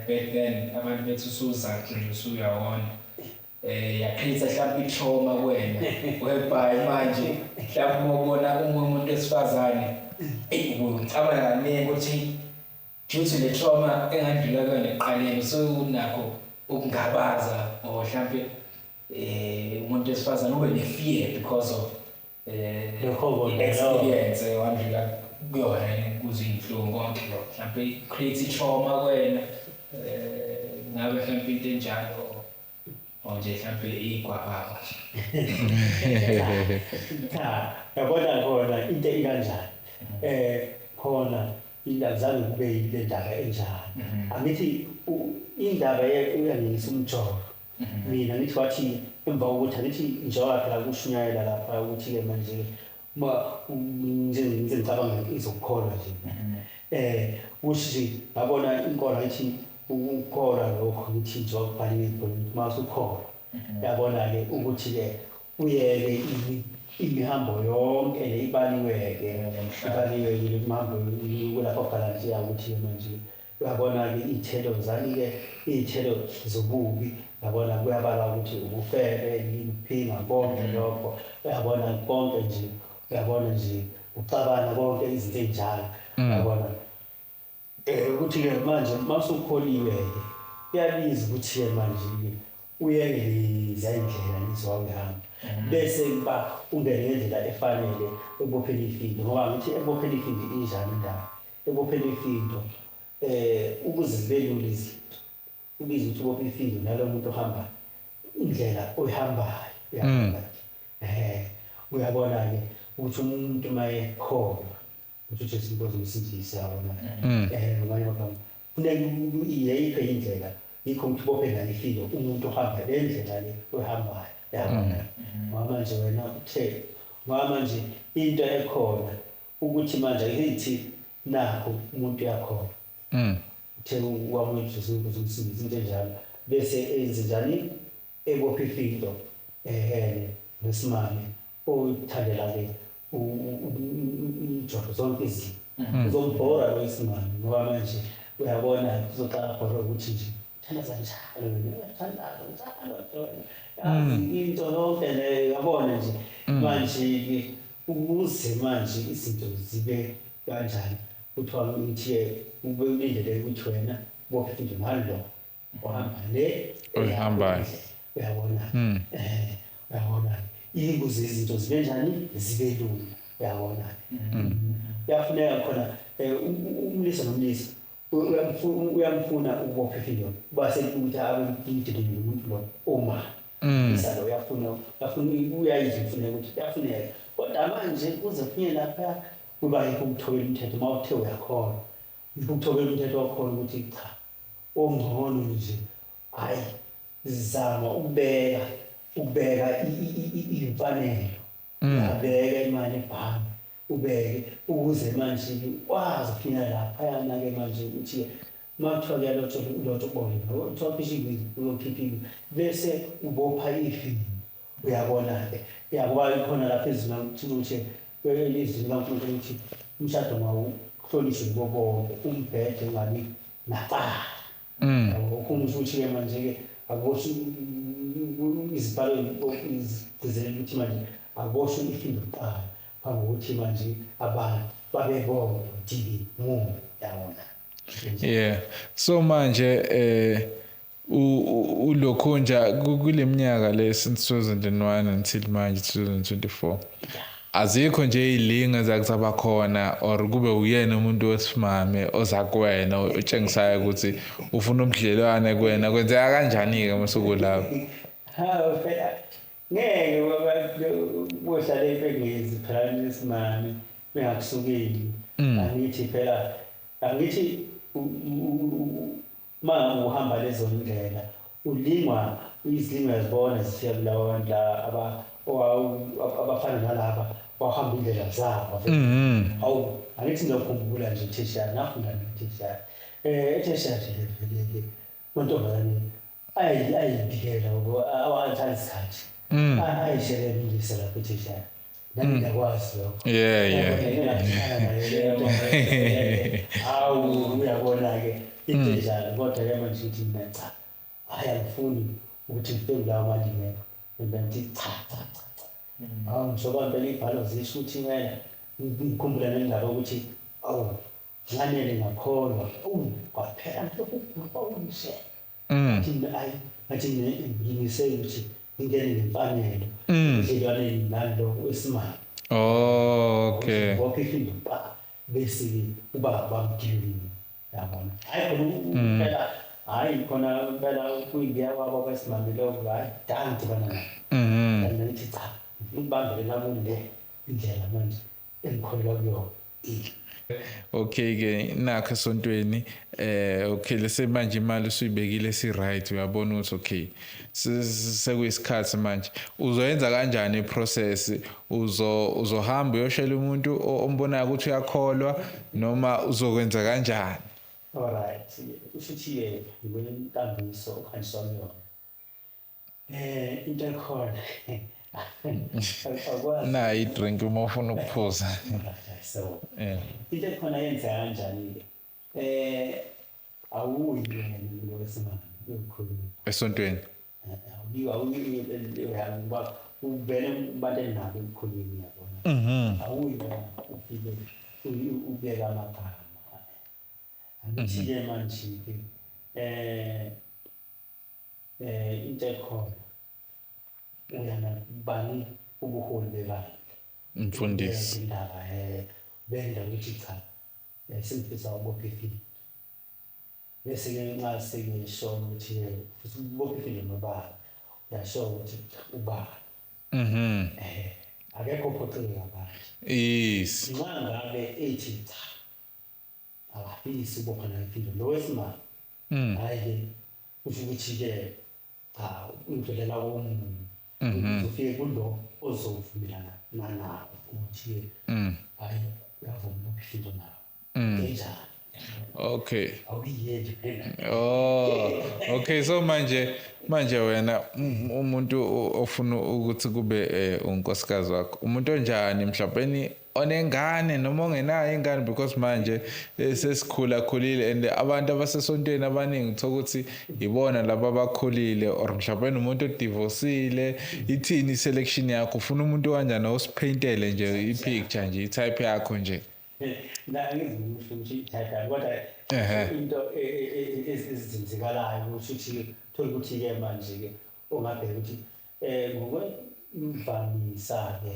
back then, abantu bethi usuzakhe nje usuyawona, ya-create mhlawumbe i-trauma kuwena, whereby manje mhlawumbe uma ubona umuntu wesifazane, eyi, ucabanga kaningi ukuthi due to le trauma engandlula kuyona ekuqaleni, unakho ukungabaza or mhlambe umuntu wesifazane ube ne-fear because of Lokho kona, i-experience wandlula kuyona, kuze iy'nhlungu konke lokho mhlambe create i-trauma kuwena, ngabe mhlambe into enjalo or nje mhlambe igwababa? Cha, yabona khona into ikanjani, khona azange kube yile ndaba enjani. Angithi indaba uyangenisa umjolo, mina ngithi wathi emva kokuthi angithi njengoba phela kushunyayela lapha ukuthi-ke manje uma nje ngize ngicabanga izokukholwa nje, kusho nje ngabona inkolo, ngithi ukukholwa lokho, ngithi njengoba kubhaliwe ebhayibhelini uma usukholwa, yabona-ke ukuthi-ke uyeke imihambo yonke le ibaliwe-ke, ibaliwe-ke le mihambo kulapho Galatiya, ukuthi manje uyabona-ke iy'thelo zani-ke, iy'thelo zobubi, uyabona kuyabalwa ukuthi ubufebe, yini, konke lokho, uyabona konke nje, uyabona nje uxabana konke izinto ey'njalo, uyabona ukuthi-ke manje masukholiwe-ke kuyabiza ukuthi-ke manje uyeke leziya indlela lezi wawuhamba, bese kuba ungene ngendlela efanele ekubopheni ifindo, ngoba ngithi ekubopheni ifindo injani indaba ekubopheni ifindo, ukuze zibe lula izinto, ubiza ukuthi ubophe ifindo nalo muntu ohamba indlela oyihambayo, uyabona, uyabona-ke ukuthi umuntu mayekholwa ukuthi uJesu inkosi umsindisi, yabona, ngamanye amagama funeka iyiphe indlela, yikho ukuthi ubophe naye ifindo umuntu ohamba le ndlela le oyihambayo, uyabona, ngoba manje wena uthe, ngoba manje into ekhona ukuthi manje ithi nakho umuntu uyakhona uthe wamukela uJesu inkosi umsindisi, into enjalo, bese enze njani, ebophe ifindo nesimame oyithandela-ke ijolo zonke izinto, uzombhora lo isimame, ngoba manje uyabona uzoqala bhora ukuthi nje uthandaza njalo wena, uyathandaza njalo wena, yazi into yonke leyo, uyabona nje manje-ke ukuze manje izinto zibe kanjani, kuthiwa ngithi ube ulindele ukuthi wena ubophe ifindo ngalo ohamba le oyihambayo, uyabona, uyabona ukuze izinto zibe njani, zibe lula, uyabona. Kuyafuneka khona umlisa nomlisa uyamfuna ukubopha ifindo, base ukuthi abe umdidini nomuntu lo oma umlisa lo uyafuna, uyayizwa imfuneko ukuthi kuyafuneka, kodwa manje kuze kufinye lapha kuba yikho ukuthobela umthetho, uma uthe uyakhona ukuthobela umthetho wakhona ukuthi cha, ongcono nje hayi, zama ukubeka imfanelo, uyabeka imali ebhange, ubeke ukuze manje ukwazi ukufika laphayana-ke manje ukuthi uma kuthiwa kuyalotsholwa ulotshole, kuthiwa phesha uyokhipha, bese ubopha ifindo, uyabona-ke yakuba khona lapha ezweni ukuthi elizwini likaNkulunkulu ukuthi umshado mawuhlonishwe kubo bonke, umbhede ungabi nacala. Ukhumbuza ukuthi-ke manje-ke akuboshwe izibhalo zigcizelela ukuthi manje akuboshwe ifindo kuqala phambi kokuthi manje abantu babe bonke dibi munye, yabona. Yeah, so manje ulokhunja kule minyaka le since 2001 until manje 2024, Azikho nje izilinga zakusaba khona or kube uyena umuntu wesimame oza kuwena otshengisayo ukuthi ufuna ubudlelwane kuwena, kwenzeka kanjani-ke masuku lapho? Hawu phela ngeke bohlale bengezi phela lesimame bengakusukeli. Angithi phela angithi uma uhamba lezo ndlela ulingwa izilingo, uyazibona zifika kulabo bantu la abafana nalaba wahamba indlela zabo. Hawu, angithi ngiyakhumbula nje tertiary, ngafunda ne-tertiary. E-tertiary nje vele-ke amantombazane ayibikela ngoba awathatha isikhathi. Ayishelelisa lapho e-tertiary. Nami ngiyakwazi lokho. Hawu, uyabona-ke into enjalo, kodwa-ke manje ngithi mina cha, hhayi angifuni ukuthi ngifike kulawo malingeko. Mina ngithi cha cha cha cha. Hawu, ngisho impela iy'bhalo zisho ukuthi impela ngikhumbula nendaba ukuthi awu nganele ngakholwa, awu kwaphela mhlokhu ukugula nje. Ngathi mina ayi, ngathi ngimise ukuthi ngingene ngemfanelo ebudlelwaneni nalo wesimame. Oh, okay. Ngibophe ifindo pa bese uba bamgilini, yabona. Hayi khona phela, hayi khona phela kuyibiya kwabo besimame lokho, hayi dala ngidibana nabo. Mina ngithi cha, ngikubambelela kule indlela manje engikholelwa kuyona. Okay ke nakho esontweni, okay lese manje imali usuyibekile si right, uyabona ukuthi okay sekuyisikhathi manje uzoyenza kanjani iprocess? Uzohamba uyoshela umuntu ombonayo ukuthi uyakholwa noma uzokwenza kanjani? Alright, ushuthi-ke ngikwenkambiso okuhanjiswa kuyona. Into ekhona akwazi Nayi i-drink uma ufuna ukuphuza. So into ekhona yenzeka kanjani-ke? Awuyi wena lo wesimame uyokhuluma esontweni. Awuyi, awuyi ngoba uvele kubantu enabo ekukhulumeni, yabona. Awuyi wena ufike ubeke amagama. Angithi-ke manje-ke into ekhona uyana bani ubuholi bebandla. Umfundisi. Indaba benda ukuthi cha, sengifisa ukubopha ifindo. Bese-ke nxa sengisho ukuthi ufisa ukubopha ifindo nobani, uyasho ukuthi ubani. Akekho ophoqile ngaphandle. Nxa ngabe ethi cha, akafisi ukubopha naye ifindo lo wesimame. Hhayi-ke kusho ukuthi-ke cha, undlulela komunye. Uzofike kulo ozovumelana nanawo ukuthi hhayi uyavuma ukubopha ifindo nawe. Kanjani? Okay. Awuyiyeli phela. Oh, okay, so manje wena umuntu ofuna ukuthi kube unkosikazi wakho, umuntu onjani, mhlawumbe onengane noma ongenayo ingane, because manje sesikhula khulile and abantu abasesontweni abaningi uthola ukuthi ibona laba abakhulile or mhlawumbe umuntu odivorcile. Ithini selection yakho? Ufuna umuntu kanjani? Osipaintele nje i-picture nje, i-type yakho nje. La ngizimusho ukuthi i-type yami, kodwa into ezenzekalayo ukuthi thola ukuthi-ke manje-ke ungabheka ukuthi ngokwemvamisa-ke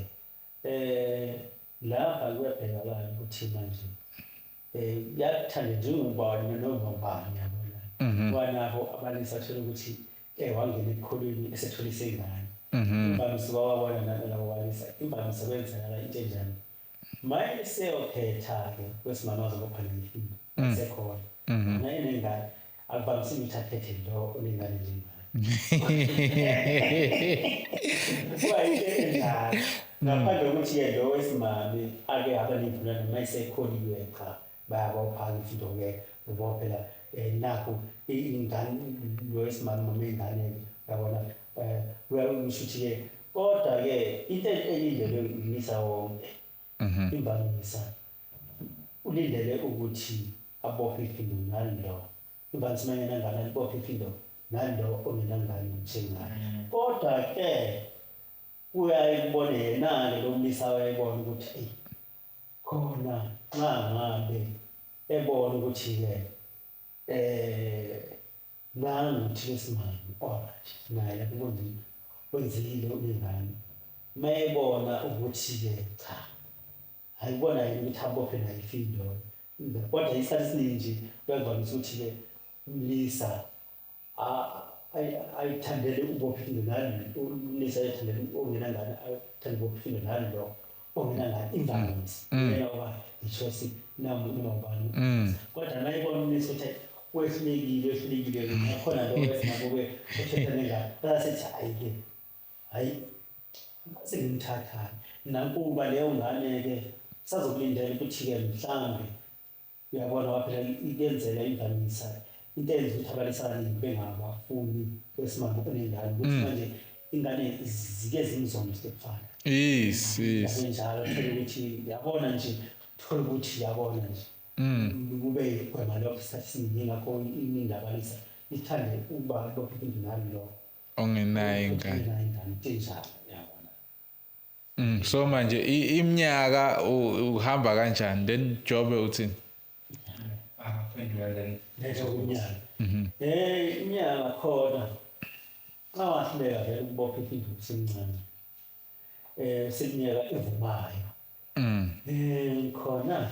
lapha kuyabhekakala ukuthi manje yakuthanda njengobani noma ubani, yabona. Kwanabo abalisa thola ukuthi wangena ekukholweni esetholise ingane. Imvamisa wawabona nalabo balisa, imvamisa kwenzakala into enjani? Maye seyokhetha-ke kwesimame azobopha nefindo esekhona. Naye nengane akuvamisile ukuthi akhethe lo onengane njengaye. Kuba yinto enjalo. Ngaphandle kokuthi-ke lo wesimame ake abe ney'vumelwano uma esekholiwe, cha bayabopha-ke ifindo-ke ngoba phela nakhu ingane lo wesimame noma ingane-ke uyabona uyasho ukuthi-ke kodwa-ke into elindelwe umlisa wonke imvamisa ulindele ukuthi abophe ifindo nalo imvamisa uma engenangane alibophe ifindo nalo ongenangane njengaye. Kodwa-ke uyayibona yena-ke lo mlisa, uyayibona ukuthi eyi khona nxa ngabe ebona ukuthi-ke nangu uthi lesimame alright naye lapho kwenzile unengane. Mayebona ukuthi-ke cha, ayibona yini ukuthi abophe naye ifindo. Kodwa isikhathi esiningi nje kuyavamise ukuthi-ke umlisa ayithandele ubophe ifindo nani, umlisa ayithandele ongenangane, ayithandele ubophe ifindo nani lo ongenangane, imvamisa. Yena oba i-choice noma ubani. Kodwa mayebona umlisa ukuthi wehlulekile, wehlulekile, nakhona lo wesingabe uthetha nengane, basethi hhayi-ke, hhayi sengimthatha. Nakuba leyo ngane-ke sazokulindela ukuthi-ke mhlambe uyabona waphela ikenzela imvamisa into eyenza ukuthi abalisa abaningi bengabafuni wesimame onengane, ukuthi manje ingane zike zimzonde stepfather. Yes. Kanjalo thola ukuthi yabona nje, thola ukuthi yabona nje. Kube gwema lokho isikhathi esiningi, ngakho iningi abalisa ithande ukuba lokho into nalo lo. Ongenayo ingane. Ongenayo ingane, into enjalo, yabona. So manje iminyaka uhamba kanjani? Then Jobe uthini? Phendula then. Letho kunyaka. Iminyaka khona. Xa wahluleka vele ukubopha ifindo usemncane. Seminyaka evumayo. Khona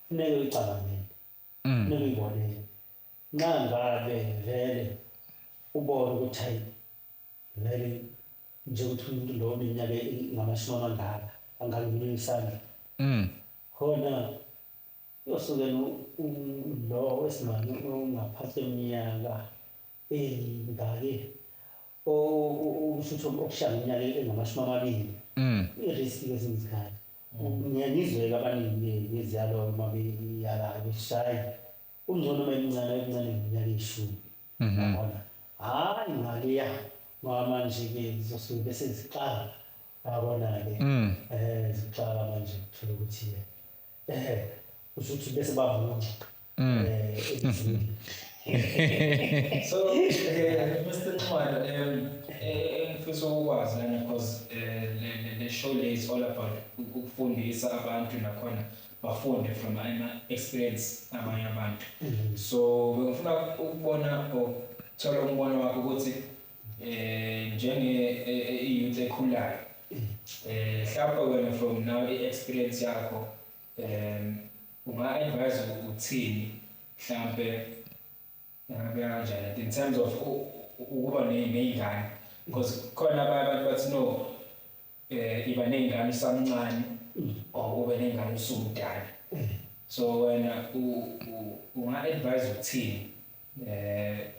funeka uyicabangele. Funeka uyibonele. Nxa ngabe vele ubone ukuthi hayi vele nje ukuthi umuntu lo oneminyaka ngamashumi amangaka angalungile isandla. Khona uyosuke lo wesimame ongaphansi kweminyaka eyingaki, usho ukuthi okushaya iminyaka engamashumi amabili. I-risk kwesinye isikhathi. Ngiyangizwela abaningi ngeziyalo uma beyalayo beshaya. Ungcono uma emncane, emncane ngeminyaka eyishumi. Yabona? Hhayi ngaleya, ngoba manje-ke zizosuke bese zixaka. Yabona-ke? Zixaka manje uthola ukuthi-ke, usho ukuthi bese bamuncu. Emzini. So, Mr. Nxumalo, engifisa ukukwazi lana, because le show le is all about ukufundisa abantu nakhona bafunde from ama-experience abanye abantu. So bengifuna ukubona or thola umbono wakho ukuthi njenge i-youth ekhulayo, mhlawumbe wena from now i-experience yakho, unga-advise uthini mhlambe ngabe kanjani in terms of ukuba ney'ngane, because khona abanye abantu bathi no, iba ney'ngane usamncane or ube ney'ngane usumdala. So wena unga-advise uthini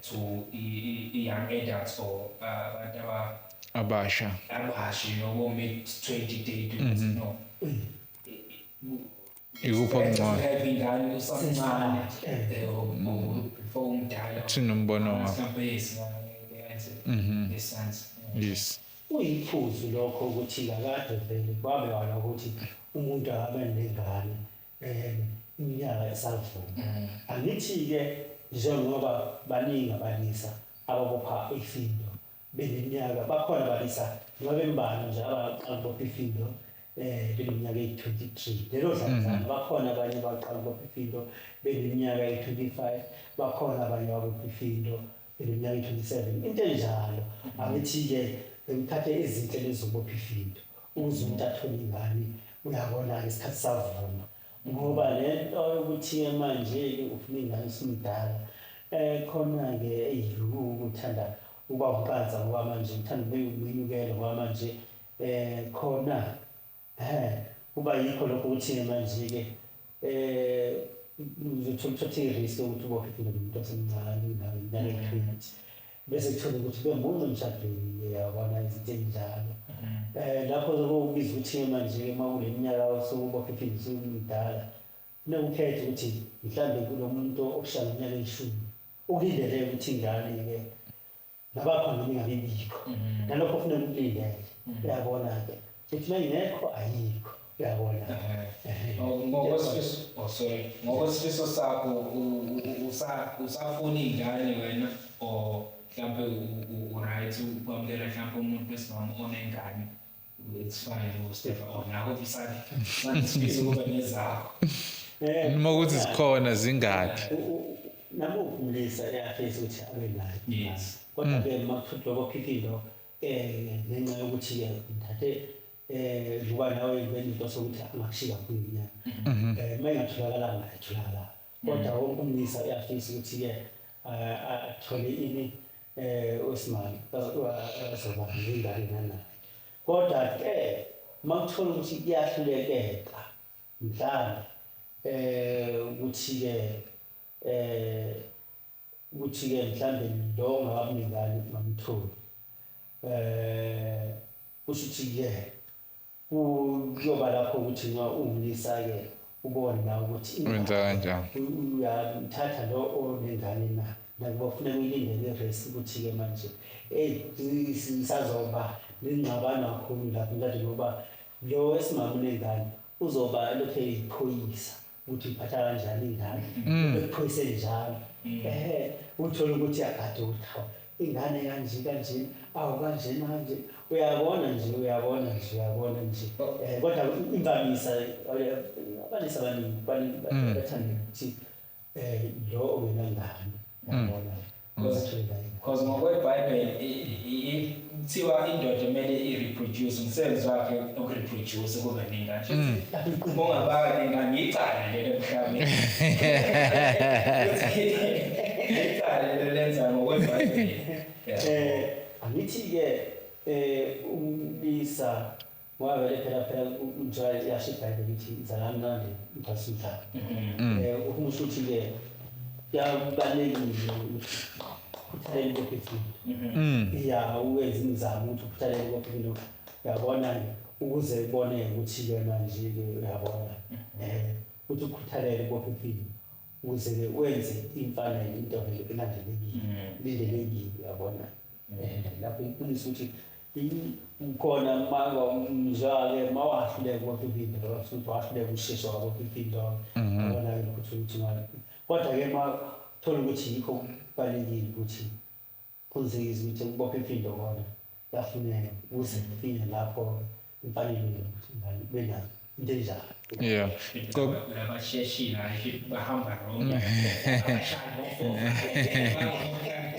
to i-young adults or abantu abasha abasha, mid 20, 30, ukuthi no, Ikuphi okungcono? Have ingane usamncane or before umdala. Uthini umbono wakho? Mhlawumbe yes, yes, sense. Yes. Kuyiphuzu lokho ukuthi kakade vele kwabe wona ukuthi umuntu akabe nengane iminyaka esavuma. Angithi-ke njengoba baningi abalisa ababopha ifindo beneminyaka, bakhona abalisa noma bembalwa nje abaqala ukubopha ifindo beneminyaka eyi-23. Lelo dlanzana bakhona abanye abaqala ukubopha ifindo beneminyaka eyi-25, bakhona abanye ababopha ifindo beneminyaka eyi-27. Into enjalo. Angithi-ke bengithathe izinto lezobopha ifindo ukuze umuntu athole ingane, uyabona isikhathi savuma. Ngoba le nto yokuthi-ke manje-ke ufuna ingane usumdala, khona-ke ukuthanda ukuba umqansa, ngoba manje uthanda ukuyinyukela, ngoba manje khona kuba yikho lokho ukuthi-ke manje-ke uzothola uthathe i-risk yokuthi ubophe ifindo nomuntu osemncane nawe iminyaka eyi-20, bese kuthola ukuthi bemuncu emshadweni, yabona izinto ey'njalo. Lapho sekubiza ukuthi-ke manje-ke uma kule minyaka usubopha ifindo usumdala, funeka ukhethe ukuthi mhlambe kulo muntu okushaya iminyaka eyishumi ukulindele ukuthi ingane-ke ngabakhona noma ingabe ibikho. Nalokho kufuneka ukulindele. Uyabona-ke ukuthi uma ingekho ayikho, uyabona. Ngokwesifiso, oh sorry, ngokwesifiso sakho usafuna iy'ngane wena or mhlampe u-right ukwamukela mhlampe umuntu wesimame onengane, it's fine, u-step on nakho usafisa ukuba nezakho. Noma ukuthi zikhona zingaki. Namuphi umlisa uyafisa ukuthi abe nayo. Yes. Kodwa-ke uma kuthiwa lokho ifindo Ngenxa yokuthi-ke ngithathe ngoba nawe benenhloso ukuthi angakushiya kakhulu iminyaka. Uma ingatholakalanga ayitholakalanga. Kodwa wonke umlisa uyafisa ukuthi-ke athole ini owesimame azoba nengane nanaye. Kodwa-ke uma kuthola ukuthi kuyahlulekeka mhlawumbe ukuthi-ke ukuthi-ke mhlambe lo ongakabi nengane ungamtholi, kusho ukuthi-ke kuyoba lapho ukuthi nxa uwumlisa-ke ubone nawe ukuthi Wenza kanjani? Uyamthatha lo onengane na, nakuba kufuneka uyilindele i-risk ukuthi-ke manje eyi sisazoba nengxabano kakhulu lapho mhlawumbe, ngoba lo wesimame unengane uzoba elokhu eyiphoyisa ukuthi uyiphatha kanjani ingane, ekuphoyise njalo. Uthole ukuthi agade ukuthi hawu, ingane kanje kanje, awu kanjena kanje, uyabona nje, uyabona nje, uyabona nje. Kodwa imvamisa abalisa abaningi bathanda ukuthi lo ongenangane, uyabona, uthole naye. Because ngokweBhayibheli kuthiwa indoda kumele i-reproduce, umsebenzi wakhe uku-reproduce kube nengane. Uma ungabaka nengane icala lelo emhlabeni. Icala lelo lenza ngokweBhayibheli. Yeah. Angithi-ke umlisa ngoba vele phela njalo yasho iBhayibheli ukuthi zalani nande nigcwalise umhlaba. Ukusho ukuthi-ke kuyabalulekile ukuthi ukhuthalele lokhu izinto. Ya, uwenze imizamo ukuthi ukhuthalele lokhu izinto. Uyabona ukuze ubone ukuthi-ke manje-ke uyabona ukuthi ukhuthalele ukubopha impilo ukuze-ke wenze imfanelo into vele elandelekile, lindelekile, uyabona. Lapho iqiniso ukuthi khona njalo uma wahluleka ukubopha impilo, futhi wahluleka usheshe wabopha impilo, uyabona-ke ukuthi ukuthi kodwa-ke uma uthola ukuthi yikho kubalulekile ukuthi qinisekise ukuthi ukubopha impilo kona kuyafuneka ukuze kufike lapho imfanelo ukuthi ingane ibe nayo into enjalo. Yeah. So Labasheshile hayi bahamba wrong.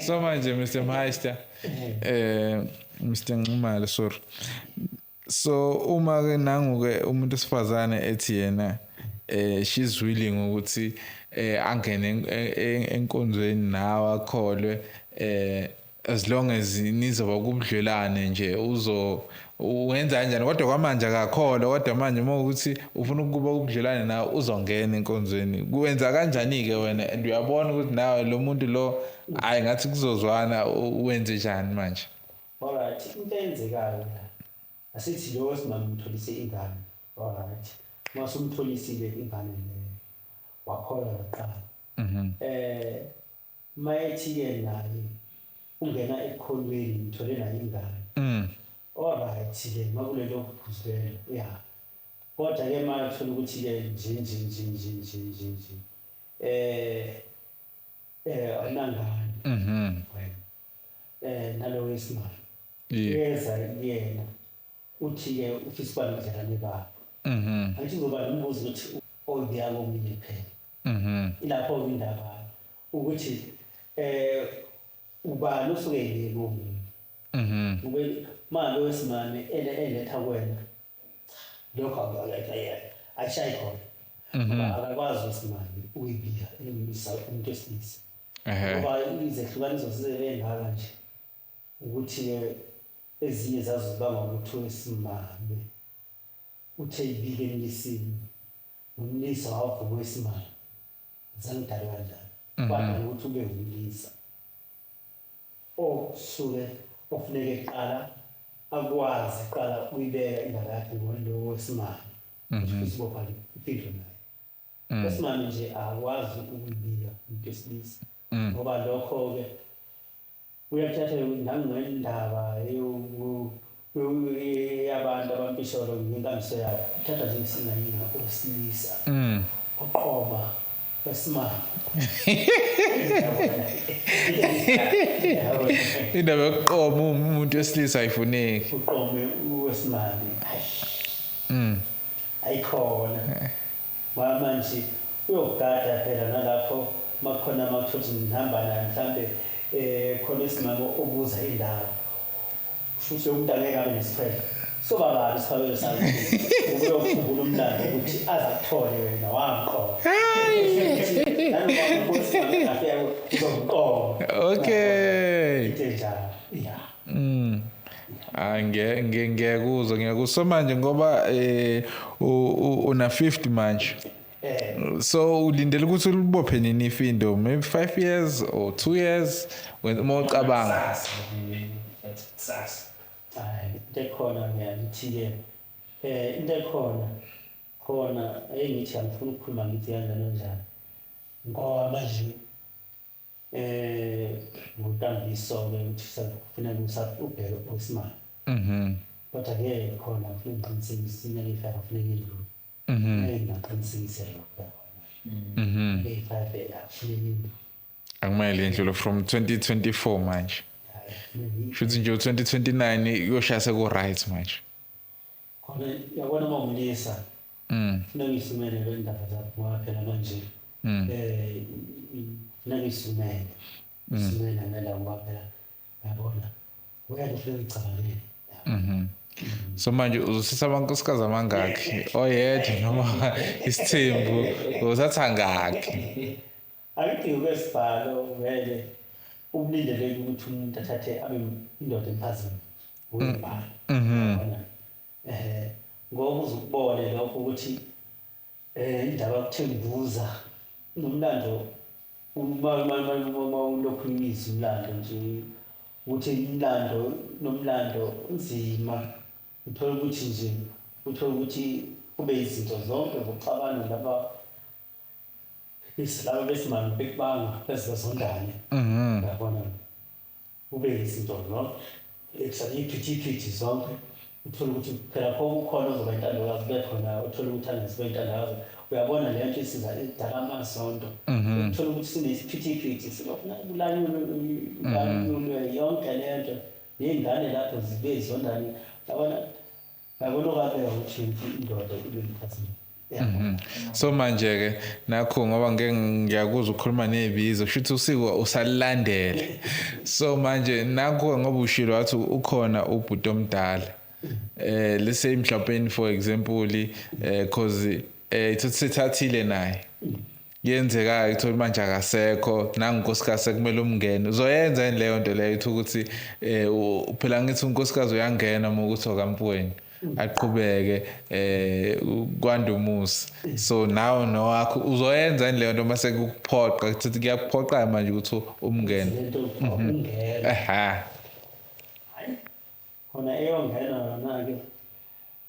So manje Mr. Meister, Mr. Nxumalo, sorry. So uma ke nangu ke umuntu osifazane ethi yena she's willing ukuthi angene enkonzweni nawe akholwe, as long as nizoba kubudlelane nje, uzo wenza kanjani? Kodwa kwamanje akakholwa, kodwa manje uma ukuthi ufuna ukuba kubudlelane nawe uzongena enkonzweni, kuwenza kanjani ke wena? And uyabona ukuthi nawe lo muntu lo hayi ngathi kuzozwana, wenze njani manje? Alright, into eyenzekayo la, asithi lo wesimame umtholise ingane. Alright, uma usumtholisile ingane leyo wakholwa kuqala, mayethi-ke naye ungena ekukholweni, ngithole naye ingane. Alright-ke, makulelo phuzu lelo, ya. Kodwa-ke uma uthola ukuthi-ke nje nje nje nje nje nje nje awunangane wena nalo wesimame, uyeza kuyena uthi-ke ufisa ukuba nobudlelwane babo. Angithi uzoba nombuzo ukuthi oyibuya komunye kuphela. Ilapho-ke indaba ukuthi ubani osuke eyile komunye. Ube ma lo wesimame eletha kuwena lokho ayishayi khona. Ngoba akakwazi wesimame ukuyibika emisa umuntu wesilisa. Ngoba izehlukaniso zize ngaka nje ukuthi-ke ezinye zazo zibangwa ukuthi wesimame uthe ibike emlisini, nomlisa wavuma wesimame, zange udalwe kanjalo. Kwadala ukuthi ube umlisa osuke ofuneke kuqala akwazi kuqala ukuyibeka indaba yakhe ngolowo wesimame, ukuthi usibopha impilo naye. Wesimame nje akwazi ukuyibika umuntu wesilisa, ngoba lokho-ke uyakuthatha nangendaba yabantu abampisholo ngenkambiso yabo, uthatha njengesinganina owesilisa oqoma wesimame. Indaba yokuqoma umuntu wesilisa ayifuneki. Uqome wesimame ayikhona. Ngoba manje uyogada phela nalapho makukhona makuthothi nihamba naye mhlambe khona isimame obuza indawo. Futhi umuntu angeke abe nesikhwele. Soba bani isikhwele sakho? Ubuyokhumbula umlando ukuthi aze akuthole wena wamqoka. Nanoma unkosi afika uzomqoka. Okay. Into enjalo. Yeah. Ah, ngiyakuzwa, ngiyakuzwa. So manje ngoba una 50 manje. So ulindele ukuthi ulibophe nini ifindo? Maybe 5 years or 2 years uma ucabanga. Kusasa, kusasa. Hayi, into ekhona ngiyathi-ke into ekhona khona engithi angifuni ukukhuluma ngithi kanjani kanjani ngoba manje ngontambiso-ke ukuthi kufuneka ubheke owesimame. Kodwa-ke khona kufuneka ngiqinisekise iminyaka eyi-5 akufuneka idlule. Ngingaqinisekise lokho, uyabona. Eyi-5 akufuneka indlule. Akumele indlule from 2024 manje. Hhayi, akufuneka. Shuthi nje u2029 kuyoshaya seku right manje. Khona uyabona uma umlisa kufuneka uyisumele le ndaba zakho ngoba phela manje kufuneka uyisumele. Usumele nala ngoba phela uyabona wena kufuneka uyicabangele. So manje uzothatha amankosikazi amangaki? Oyedwa noma isithembu uzothatha ngaki? Angithi ngokwesibhalo vele ukulindeleke ukuthi umuntu athathe abe indoda emphazini uyibhalo. Uyabona? Ngoba uzukubone lokho ukuthi indaba yokuthembuza nomlando uma ulokhu uyizwa umlando nje ukuthi umlando nomlando unzima, uthola ukuthi nje uthola ukuthi kube izinto zonke zokuxabana laba laba besimame bekubanga bezazondane. Uyabona, kube izinto zonke iphithiphithi zonke, uthola ukuthi phela kukhona ozoba intandokazi kube khona uthola ukuthi angaziba intandokazi. Uyabona le nto isiza idala amazondo, uthola ukuthi sinesiphithiphithi silokhu kulanyulwe yonke le nto ney'ngane lapho zibe zondane. Yabona, yabona okabeka ukuthi indoda ibe mphazini. So manje ke nakho ngoba ngeke ngiyakuzwa ukukhuluma nezibizo kusho ukuthi usiko usalilandele. So manje nakho ngoba ushilo wathi ukhona ubhuti omdala. Let's say mhlawumbe for example cause ithathathile naye. Yenzeka ithola manje akasekho nangunkosikazi sekumele umngene. Uzoyenza yini leyo nto leyo ithi ukuthi phela ngithi unkosikazi uyangena uma ukuthi okamfweni aqhubeke kwanda umusi. So nawe nowakho uzoyenza yini leyo nto mase kukuphoqa kuthi kuyakuphoqa manje ukuthi umngene? Lento ungena. Hayi. Khona eyongena yona ke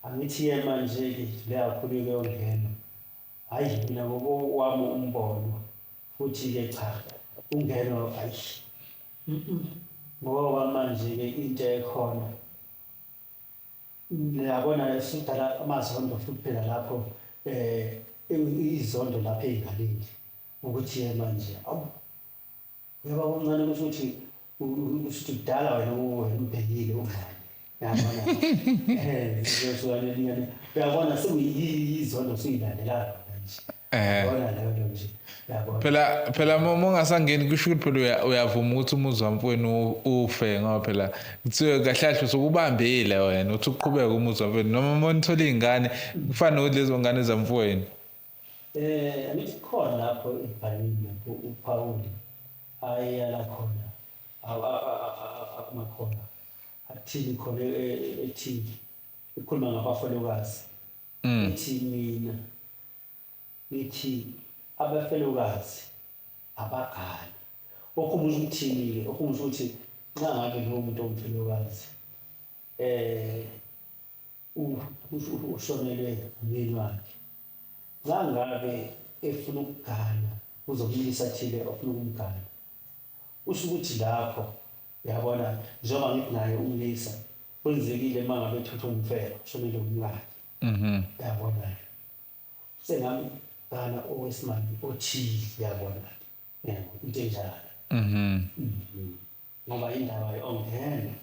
angithi ye manje ke le kakhulu eyongena. Hayi mina ngokwami umbono futhi ke cha ungeno hayi. Ngoba manje ke into ekhona ngiyabona isudala amazondo futhi phela lapho izondo lapha ey'nganeni ukuthi ye manje awu uyaba omncane kusho ukuthi kusho ukuthi kudala wena umbhekile ungane. Uyabona? Uyabona sekuyizondo suyilandela nje. Uyabona leyo nto nje. Uyabona. Phela uma ungasangeni kusho ukuthi phela uyavuma ukuthi umuzi wamfowenu ufe ngoba phela kuthiwe kahle kahle usukubambile wena uthi uqhubeke umuzi wamfowenu noma uma nithola iy'ngane kufana nokuthi lezo ngane zamfowenu. Angithi khona lapho ebhalweni lapho uPawuli ayala khona amakhona athini khona ethini ikhuluma ngabafelokazi. Ithi mina ngithi abafelokazi abagani. Okhumbuza ukuthini-ke? Okhumbuza ukuthi nxa ngabe lowo muntu owumfelokazi ushonelwe umyeni wakhe, nxa ngabe efuna ukugana uzomlisa thile ofuna ukumgana, usho ukuthi lapho uyabona njengoba ngithi naye umlisa kwenzekile uma ngabe ethutha umfelo ushonelwe umkakhe. Uyabona sengamgana owesimame othile, uyabona into enjalo. Ngoba indaba yongena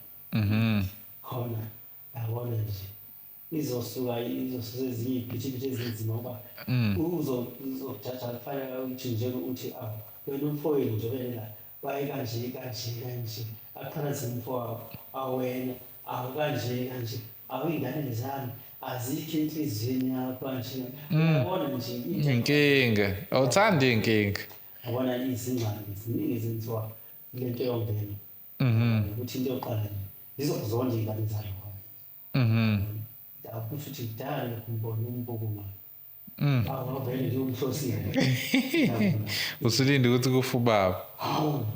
khona uyabona nje izosuka izosusa ezinye iy'phithiphithi ezinzima ngoba uzojaja kufanele ukuthi nje ukuthi awu wena umfowenu nje vele la waye kanje kanje kanje aqhathanise umfowabo awena. Awu kanje kanje, awu iy'ngane zami azikho enhliziyweni yakho kanje. Uyabona nje Inkinga. Awuthandi inkinga. Yabona izingxaki ziningi ezenziwa kule nto yongena. Ukuthi into yokuqala nje zizokuzonda iy'ngane zayo. Akusho ukuthi kudala lokhu ngibona umbuko manje. Awu vele nje umhlosile. Yabona. Usulinde ukuthi kufe ubaba. Hawu.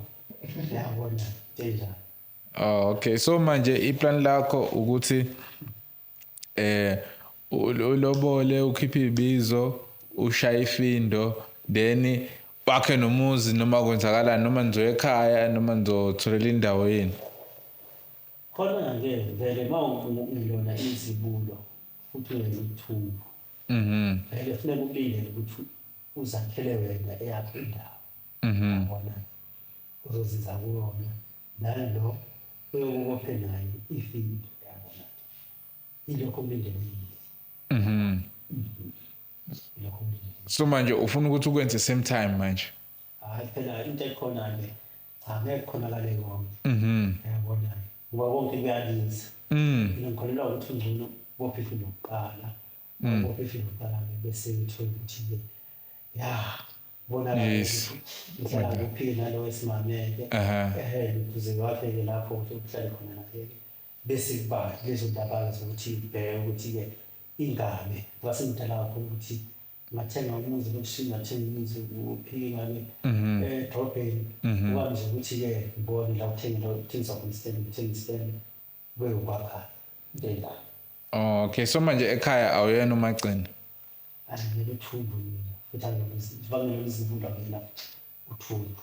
Yabona enjalo. Oh, okay. So manje iplan lakho ukuthi ulobole, ukhiphe ibizo, ushaye ifindo, then wakhe nomuzi noma kwenzakalani, noma nizoya ekhaya noma nizotholela indawo yenu. Khona-ke vele uma ungilona izibulo futhi ungena uthumbu. Vele kufuneka ukulindele ukuthi uzakhele wena eyakho indawo. Yabona. Uzozinza kuyona nalo uyokubophe naye ifindo, yabona. Yilokho okulindelekile. Yilokho okulindelekile. So manje ufuna ukuthi ukwenze same time manje. Hhayi phela into ekhona-ke cha ngeke kukhonakale konke. Yabona. Ngoba konke kuyabiza. Mina ngikholelwa ukuthi ungcono ubophe ifindo kuqala. Ubophe ifindo kuqala-ke bese uthola ukuthi-ke ya bonakala ukuthi uhlala kuphi nalo wesimame-ke. Ukuze wakhe-ke lapho ukuthi uhlale khona naye-ke. Bese kuba lezo ndaba-ke zokuthi ubheke ukuthi-ke ingane ngoba sengidala kakhulu ukuthi ngathenga umuzi elokishini, ngathenga umuzi kuphi ngale edolobheni. Kuba nje ukuthi-ke ngibone la kuthengela kuthengiswa khona isitendi, ngithenga isitendi kube ukwakha into enjalo. Oh, okay. So manje ekhaya awuyena umagcina. Angingena uthumbu mina futhi angilona njengoba izibulo angena uthumbu.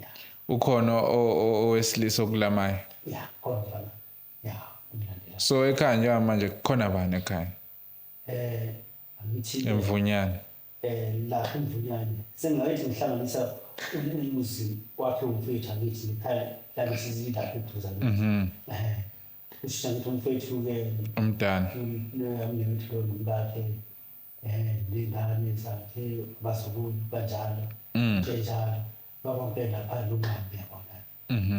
Ya. Ukhona owesilisa okulamayo. Ya, khona mfana. Ya, ungilandela. So ekhaya njengamanje kukhona bani ekhaya? Angithi Emvunyane. La emvunyane sengingathi ngihlanganisa umuzi wakhe umfethu angithi nekhaya lakithi zilapha eduze angithi. Kusho ukuthi umfethu-ke Umdala. Umnewethu lo nomkakhe ney'ngane zakhe abazukulu kanjalo. Njalo babonke lapha nomama yabona.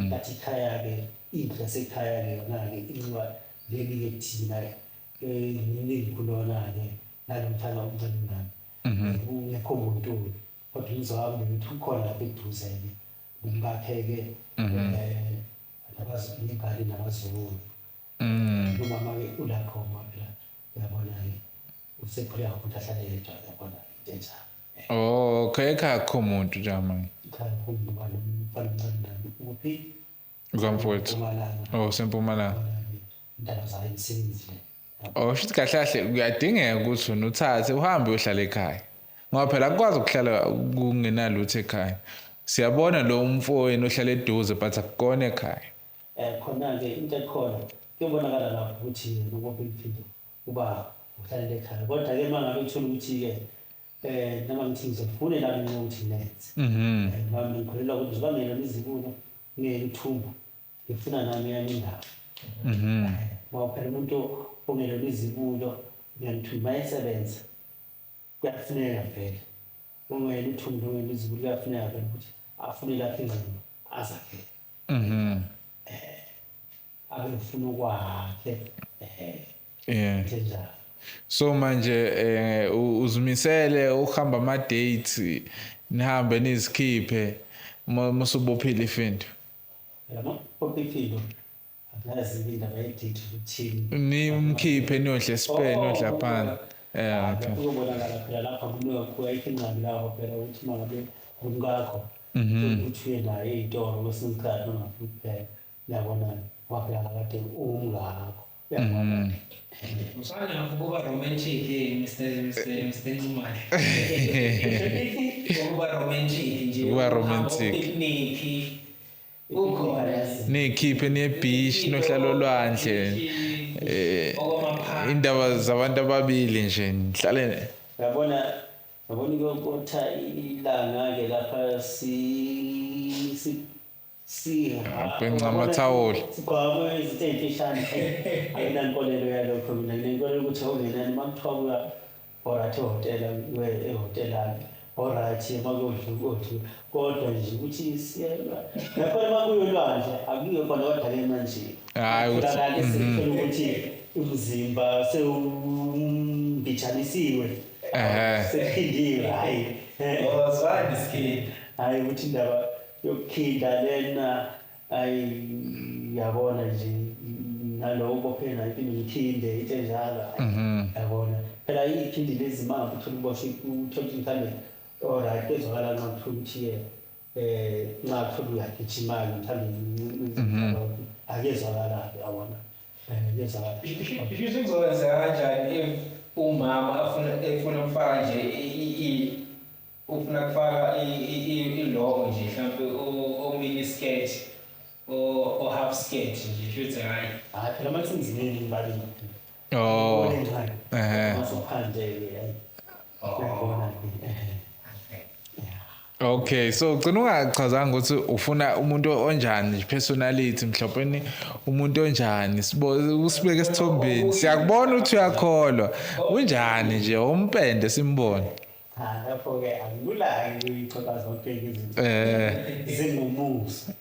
Ngathi ikhaya-ke indlu yasekhaya-ke yona-ke inxiwa leli-ke thina ningi kulona-ke nalo mfana omncane nami. Kungekho muntu kodwa umzwa wami ukuthi ukhona lapha eduze-ke nomkakhe-ke nabazukulu nabazukulu. Umama-ke ulapho phela uyabona-ke usekhule kakhulu ukuthi ahlale yedwa uyabona into enjalo. Oh, okay, ekhaya akukho muntu njengamanje. Ekhaya kukhona nomfana omncane nami uphi? Kamfowethu. Mpumalanga. Oh, sempumalanga. Indaba zayo imisebenzi le. Oh, shuthi kahle kahle kuyadingeka ukuthi wena uthathe uhambe uyohlala ekhaya. Ngoba phela akukwazi ukuhlala kungenalutho ekhaya. Siyabona lo mfowenu ohlala eduze but akukona ekhaya. Khona-ke into ekhona kuyobonakala lapho ukuthi yena ubophe ifindo uba uhlalela ekhaya. Kodwa-ke uma ngabe uthola ukuthi-ke noma ngithi ngizofunela mina ukuthi nenze. Ngoba mina ngikholelwa ukuthi njengoba ngelona izibulo ngeke uthumbu ngifuna nami eyami indawo. Ngoba phela umuntu ongelona izibulo ngiyamthumba mayesebenza kuyafuneka vele. Ungela uthumbu ongela izibulo kuyafuneka vele ukuthi afune lapho ingxenye azakhele. Abe ufuna ukwakhe. Yeah. Njalo. So manje uzimisele ukuhamba ama dates nihambe nizikhiphe musubophile ifindo. Yabo bophe ifindo. Angazi indaba ye date ukuthini. Nimkhiphe niyodla esipeni niyodla phansi. Okay. Kuzobonakala phela lapha kunokuya ayikho ingxaki lapho phela ukuthi uma ngabe ngumkakho ukuthi uye naye ey'tolo kwesinye isikhathi noma kuphela uyabona ngoba phela kade ungakho uyabona. Usana ukuba romantic Mr Nxumalo. Ukuba romantic nje. Ukuba romantic. Picnic. Ukhona. Nikhiphe niye beach nohlala olwandle. Indaba zabantu ababili nje nihlale. Uyabona uyabona ukotha ilanga ke lapha si si si Bencamatawula. Sigqoke izinto ey'mfishane. Ayinankolelo yalokho mina nginenkolelo ukuthi okungenani uma kuthiwa kuya alright ehhotela ehhotela. Alright, makuyodliwa kodliwa, kodwa nje ukuthi siyelwa nakhona makuyolwandle akuyiwe khona, kodwa-ke manje Hhayi, tholakale sekuthola ukuthi umzimba sewumbijanisiwe, sekuphindiwe, hhayi. Ozwani skin. Hhayi, ukuthi indaba yokukhinda lena, ayi, yabona nje nalowo ubophe nayo iphinde ngikhinde into enjalo, hhayi, yabona phela ikhindi lezi manga uthola uboshwe, uthola ukuthi mhlawumbe alright, kuyezwakala nxa kuthiwa ukuthi-ke nxa kuthiwa uyagijima-ke mhlawumbe, akuyezwakala-ke, yabona, kuyezwakala. Shuthi kuzokwenzeka kanjani if umama efuna ukufaka nje ufuna kufaka iloko nje mhlawumbe o-mini skirt o-half skirt nje, shuthi hhayi? Hhayi phela amathunzini ngibabili. Oh. Masuphandle-ke, hayi, uyabona-ke. Okay, so ugcina ungachazanga ukuthi ufuna umuntu onjani, personality, mhlawumbe umuntu onjani, usibeke esithombeni. Siyakubona ukuthi uyakholwa. Unjani nje umpende simbone. Cha, lapho-ke akulula-ke ukuyixoxa zonke izinto zingumusa.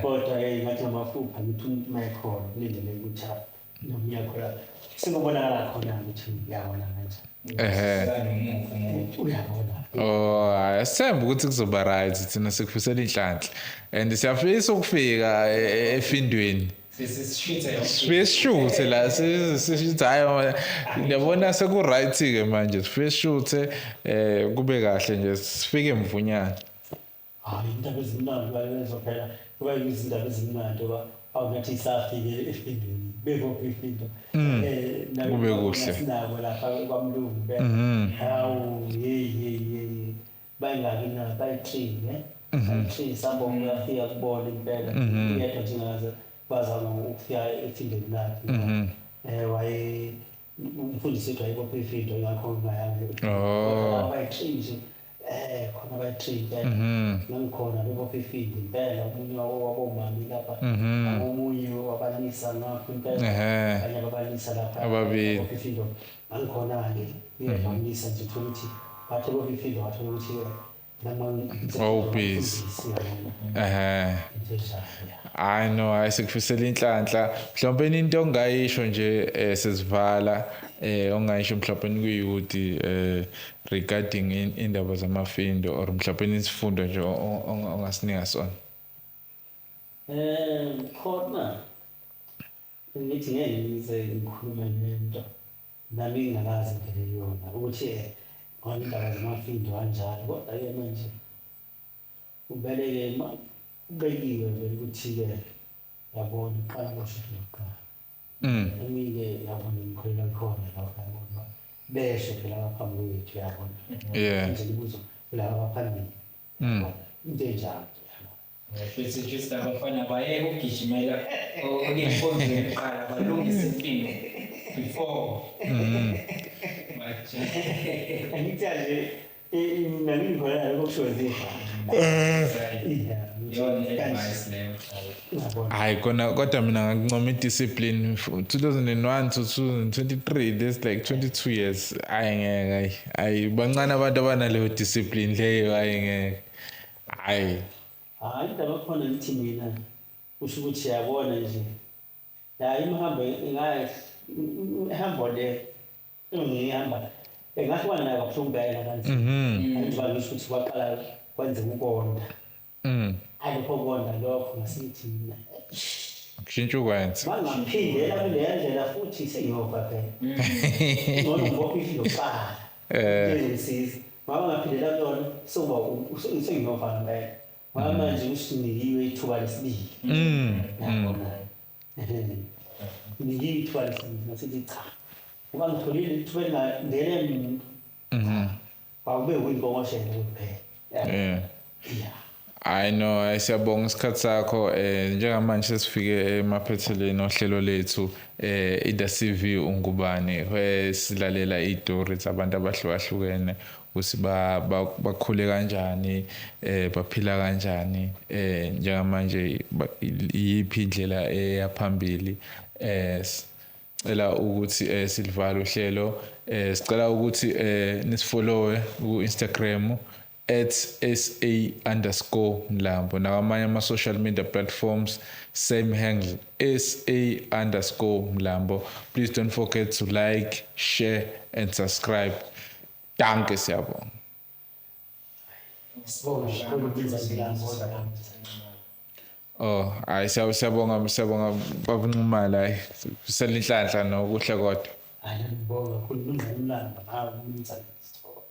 Kodwa-ke ngathi ngamafupha ngithi umuntu uma ekhona kulindeleke ukuthi noma uyakholwa, sekubonakala khona ukuthi uyabona kanjani. Nomuva umuntu. Uyabona. Oh, hayi, asithembe ukuthi kuzoba right, thina sikufisela inhlanhla. And siyafisa ukufika efindweni. Sisishuthe yonke. Sifike sishuthe la, sishuthi, hayi ngiyabona seku right ke manje, sifike sishuthe kube kahle nje, sifike mvunyana. Hhayi, indaba ezimnandi lezo phela, kuba izindaba ezimnandi ngoba awungathi safike efindweni bebophe ifindo. Kube kuhle. Sinabo lapha kwamlungu be. Hawu, hey hey hey. Bayingaki na? Bayi-3 ne? Bayi-3, sambonga uyafika kubona impela. Uyedwa nje ngaze bazama ukufika efindweni lakhe. Waye umfundisi wethu wayebophe ifindo, ngakho ngingayanga. Oh. Bayi-3 nje. Khona bayi-3 impela. Ngangikhona bebophe ifindo impela, omunye wabomami lapha. Omunye wabalisa ngapha impela. Abanye ababalisa lapha. Ababili. Bebophe ifindo. Ngangikhona-ke. Ngiyabamisa nje, uthola ukuthi bathe bophe ifindo, wathola ukuthi noma Wawubhizi. Into enjalo, ya. Hayi no, hayi, sikufisela inhlanhla. Mhlawumbe into ongayisho nje sesivala, ongayisho mhlawumbe kuyukuthi regarding indaba zamafindo or mhlawumbe isifundo nje ongasinika sona. Khona ngithi ngeke ngize ngikhulume ngento nami ngingakazi ngene yona ukuthi ngoba indaba zamafindo kanjalo, kodwa-ke manje ubeleke kubekiwe vele ukuthi-ke yabona uqala kusho kuqala. Nami-ke yabona ngikholelwa kukhona lokho, yabona besho phela abaphambi kwethu, yabona. Nje imibuzo kulaba abaphambili. Yabona, into enjalo, yabona. Futhi just abafana bayeke ukugijimela okuyenkonzweni kuqala, balungise impilo before. Angithi nje mina ngikholelwa lokho kushiwo zifana. Iyona advice leyo. Uyabona. Hayi kona, kodwa mina ngakuncoma i-discipline 2001 to 2023, that's like 22 years. Hayi ngeke, hayi. Hayi, bancane abantu abanaleyo discipline leyo, hayi ngeke. Hayi. Hayi, indaba khona ngithi mina kusho ukuthi yabona nje la imihambo ihambo le engihamba engahlukana nayo kabuhlungu impela kanzima. Angithi ngisho ukuthi kwaqala kwenzeka ukonda. Alokho konda lokho ngasithi mina Kushintsha ukwenza. mangaphindela kuleya ndlela futhi sengiyofa phela. Ngcono ngibophe ifindo kuqala. Ngizomsiza. Ngoba ngaphindela kuyona soba sengiyofa ngempela. Ngoba manje usinikiwe ithuba lesibili. Yabona. Nikiwe ithuba lesibili ngasithi cha. Ngoba ngitholile ithuba elingangene muntu. Kwakube kuyinkomoshelo kuphela. Yeah. Yeah. I know, hayi, siyabonga isikhathi sakho. Njengamanje sesifike emaphethelweni ohlelo lethu i-The CV Ungubani, where silalela iy'tori zabantu abahlukahlukene ukuthi bakhule kanjani, baphila kanjani, njengamanje iyiphi indlela eyaphambili. Cela ukuthi silivale uhlelo. Sicela ukuthi nisifollowe ku Instagram @sa_mlambo nakwamanye ama social media platforms, same handle, sa_mlambo. Please don't forget to like, share and subscribe. Danke, siyabonga. Sibonga kakhulu, Mnumzane Mlambo. Oh, hayi, siyabonga, siyabonga baba Nxumalo, hayi, selinhlanhla nokuhle kodwa. Hayi, ngibonga kakhulu, Mnumzane Mlambo, nawe Mnumzane Sithole.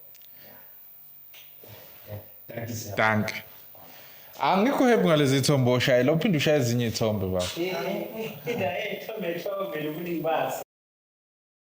Thank you, sir. Danke. Angikho happy ngalezi thombe oshayela, uphinde ushaye ezinye iy'thombe baba. Ithombe, ithombe, ubuningi bazo.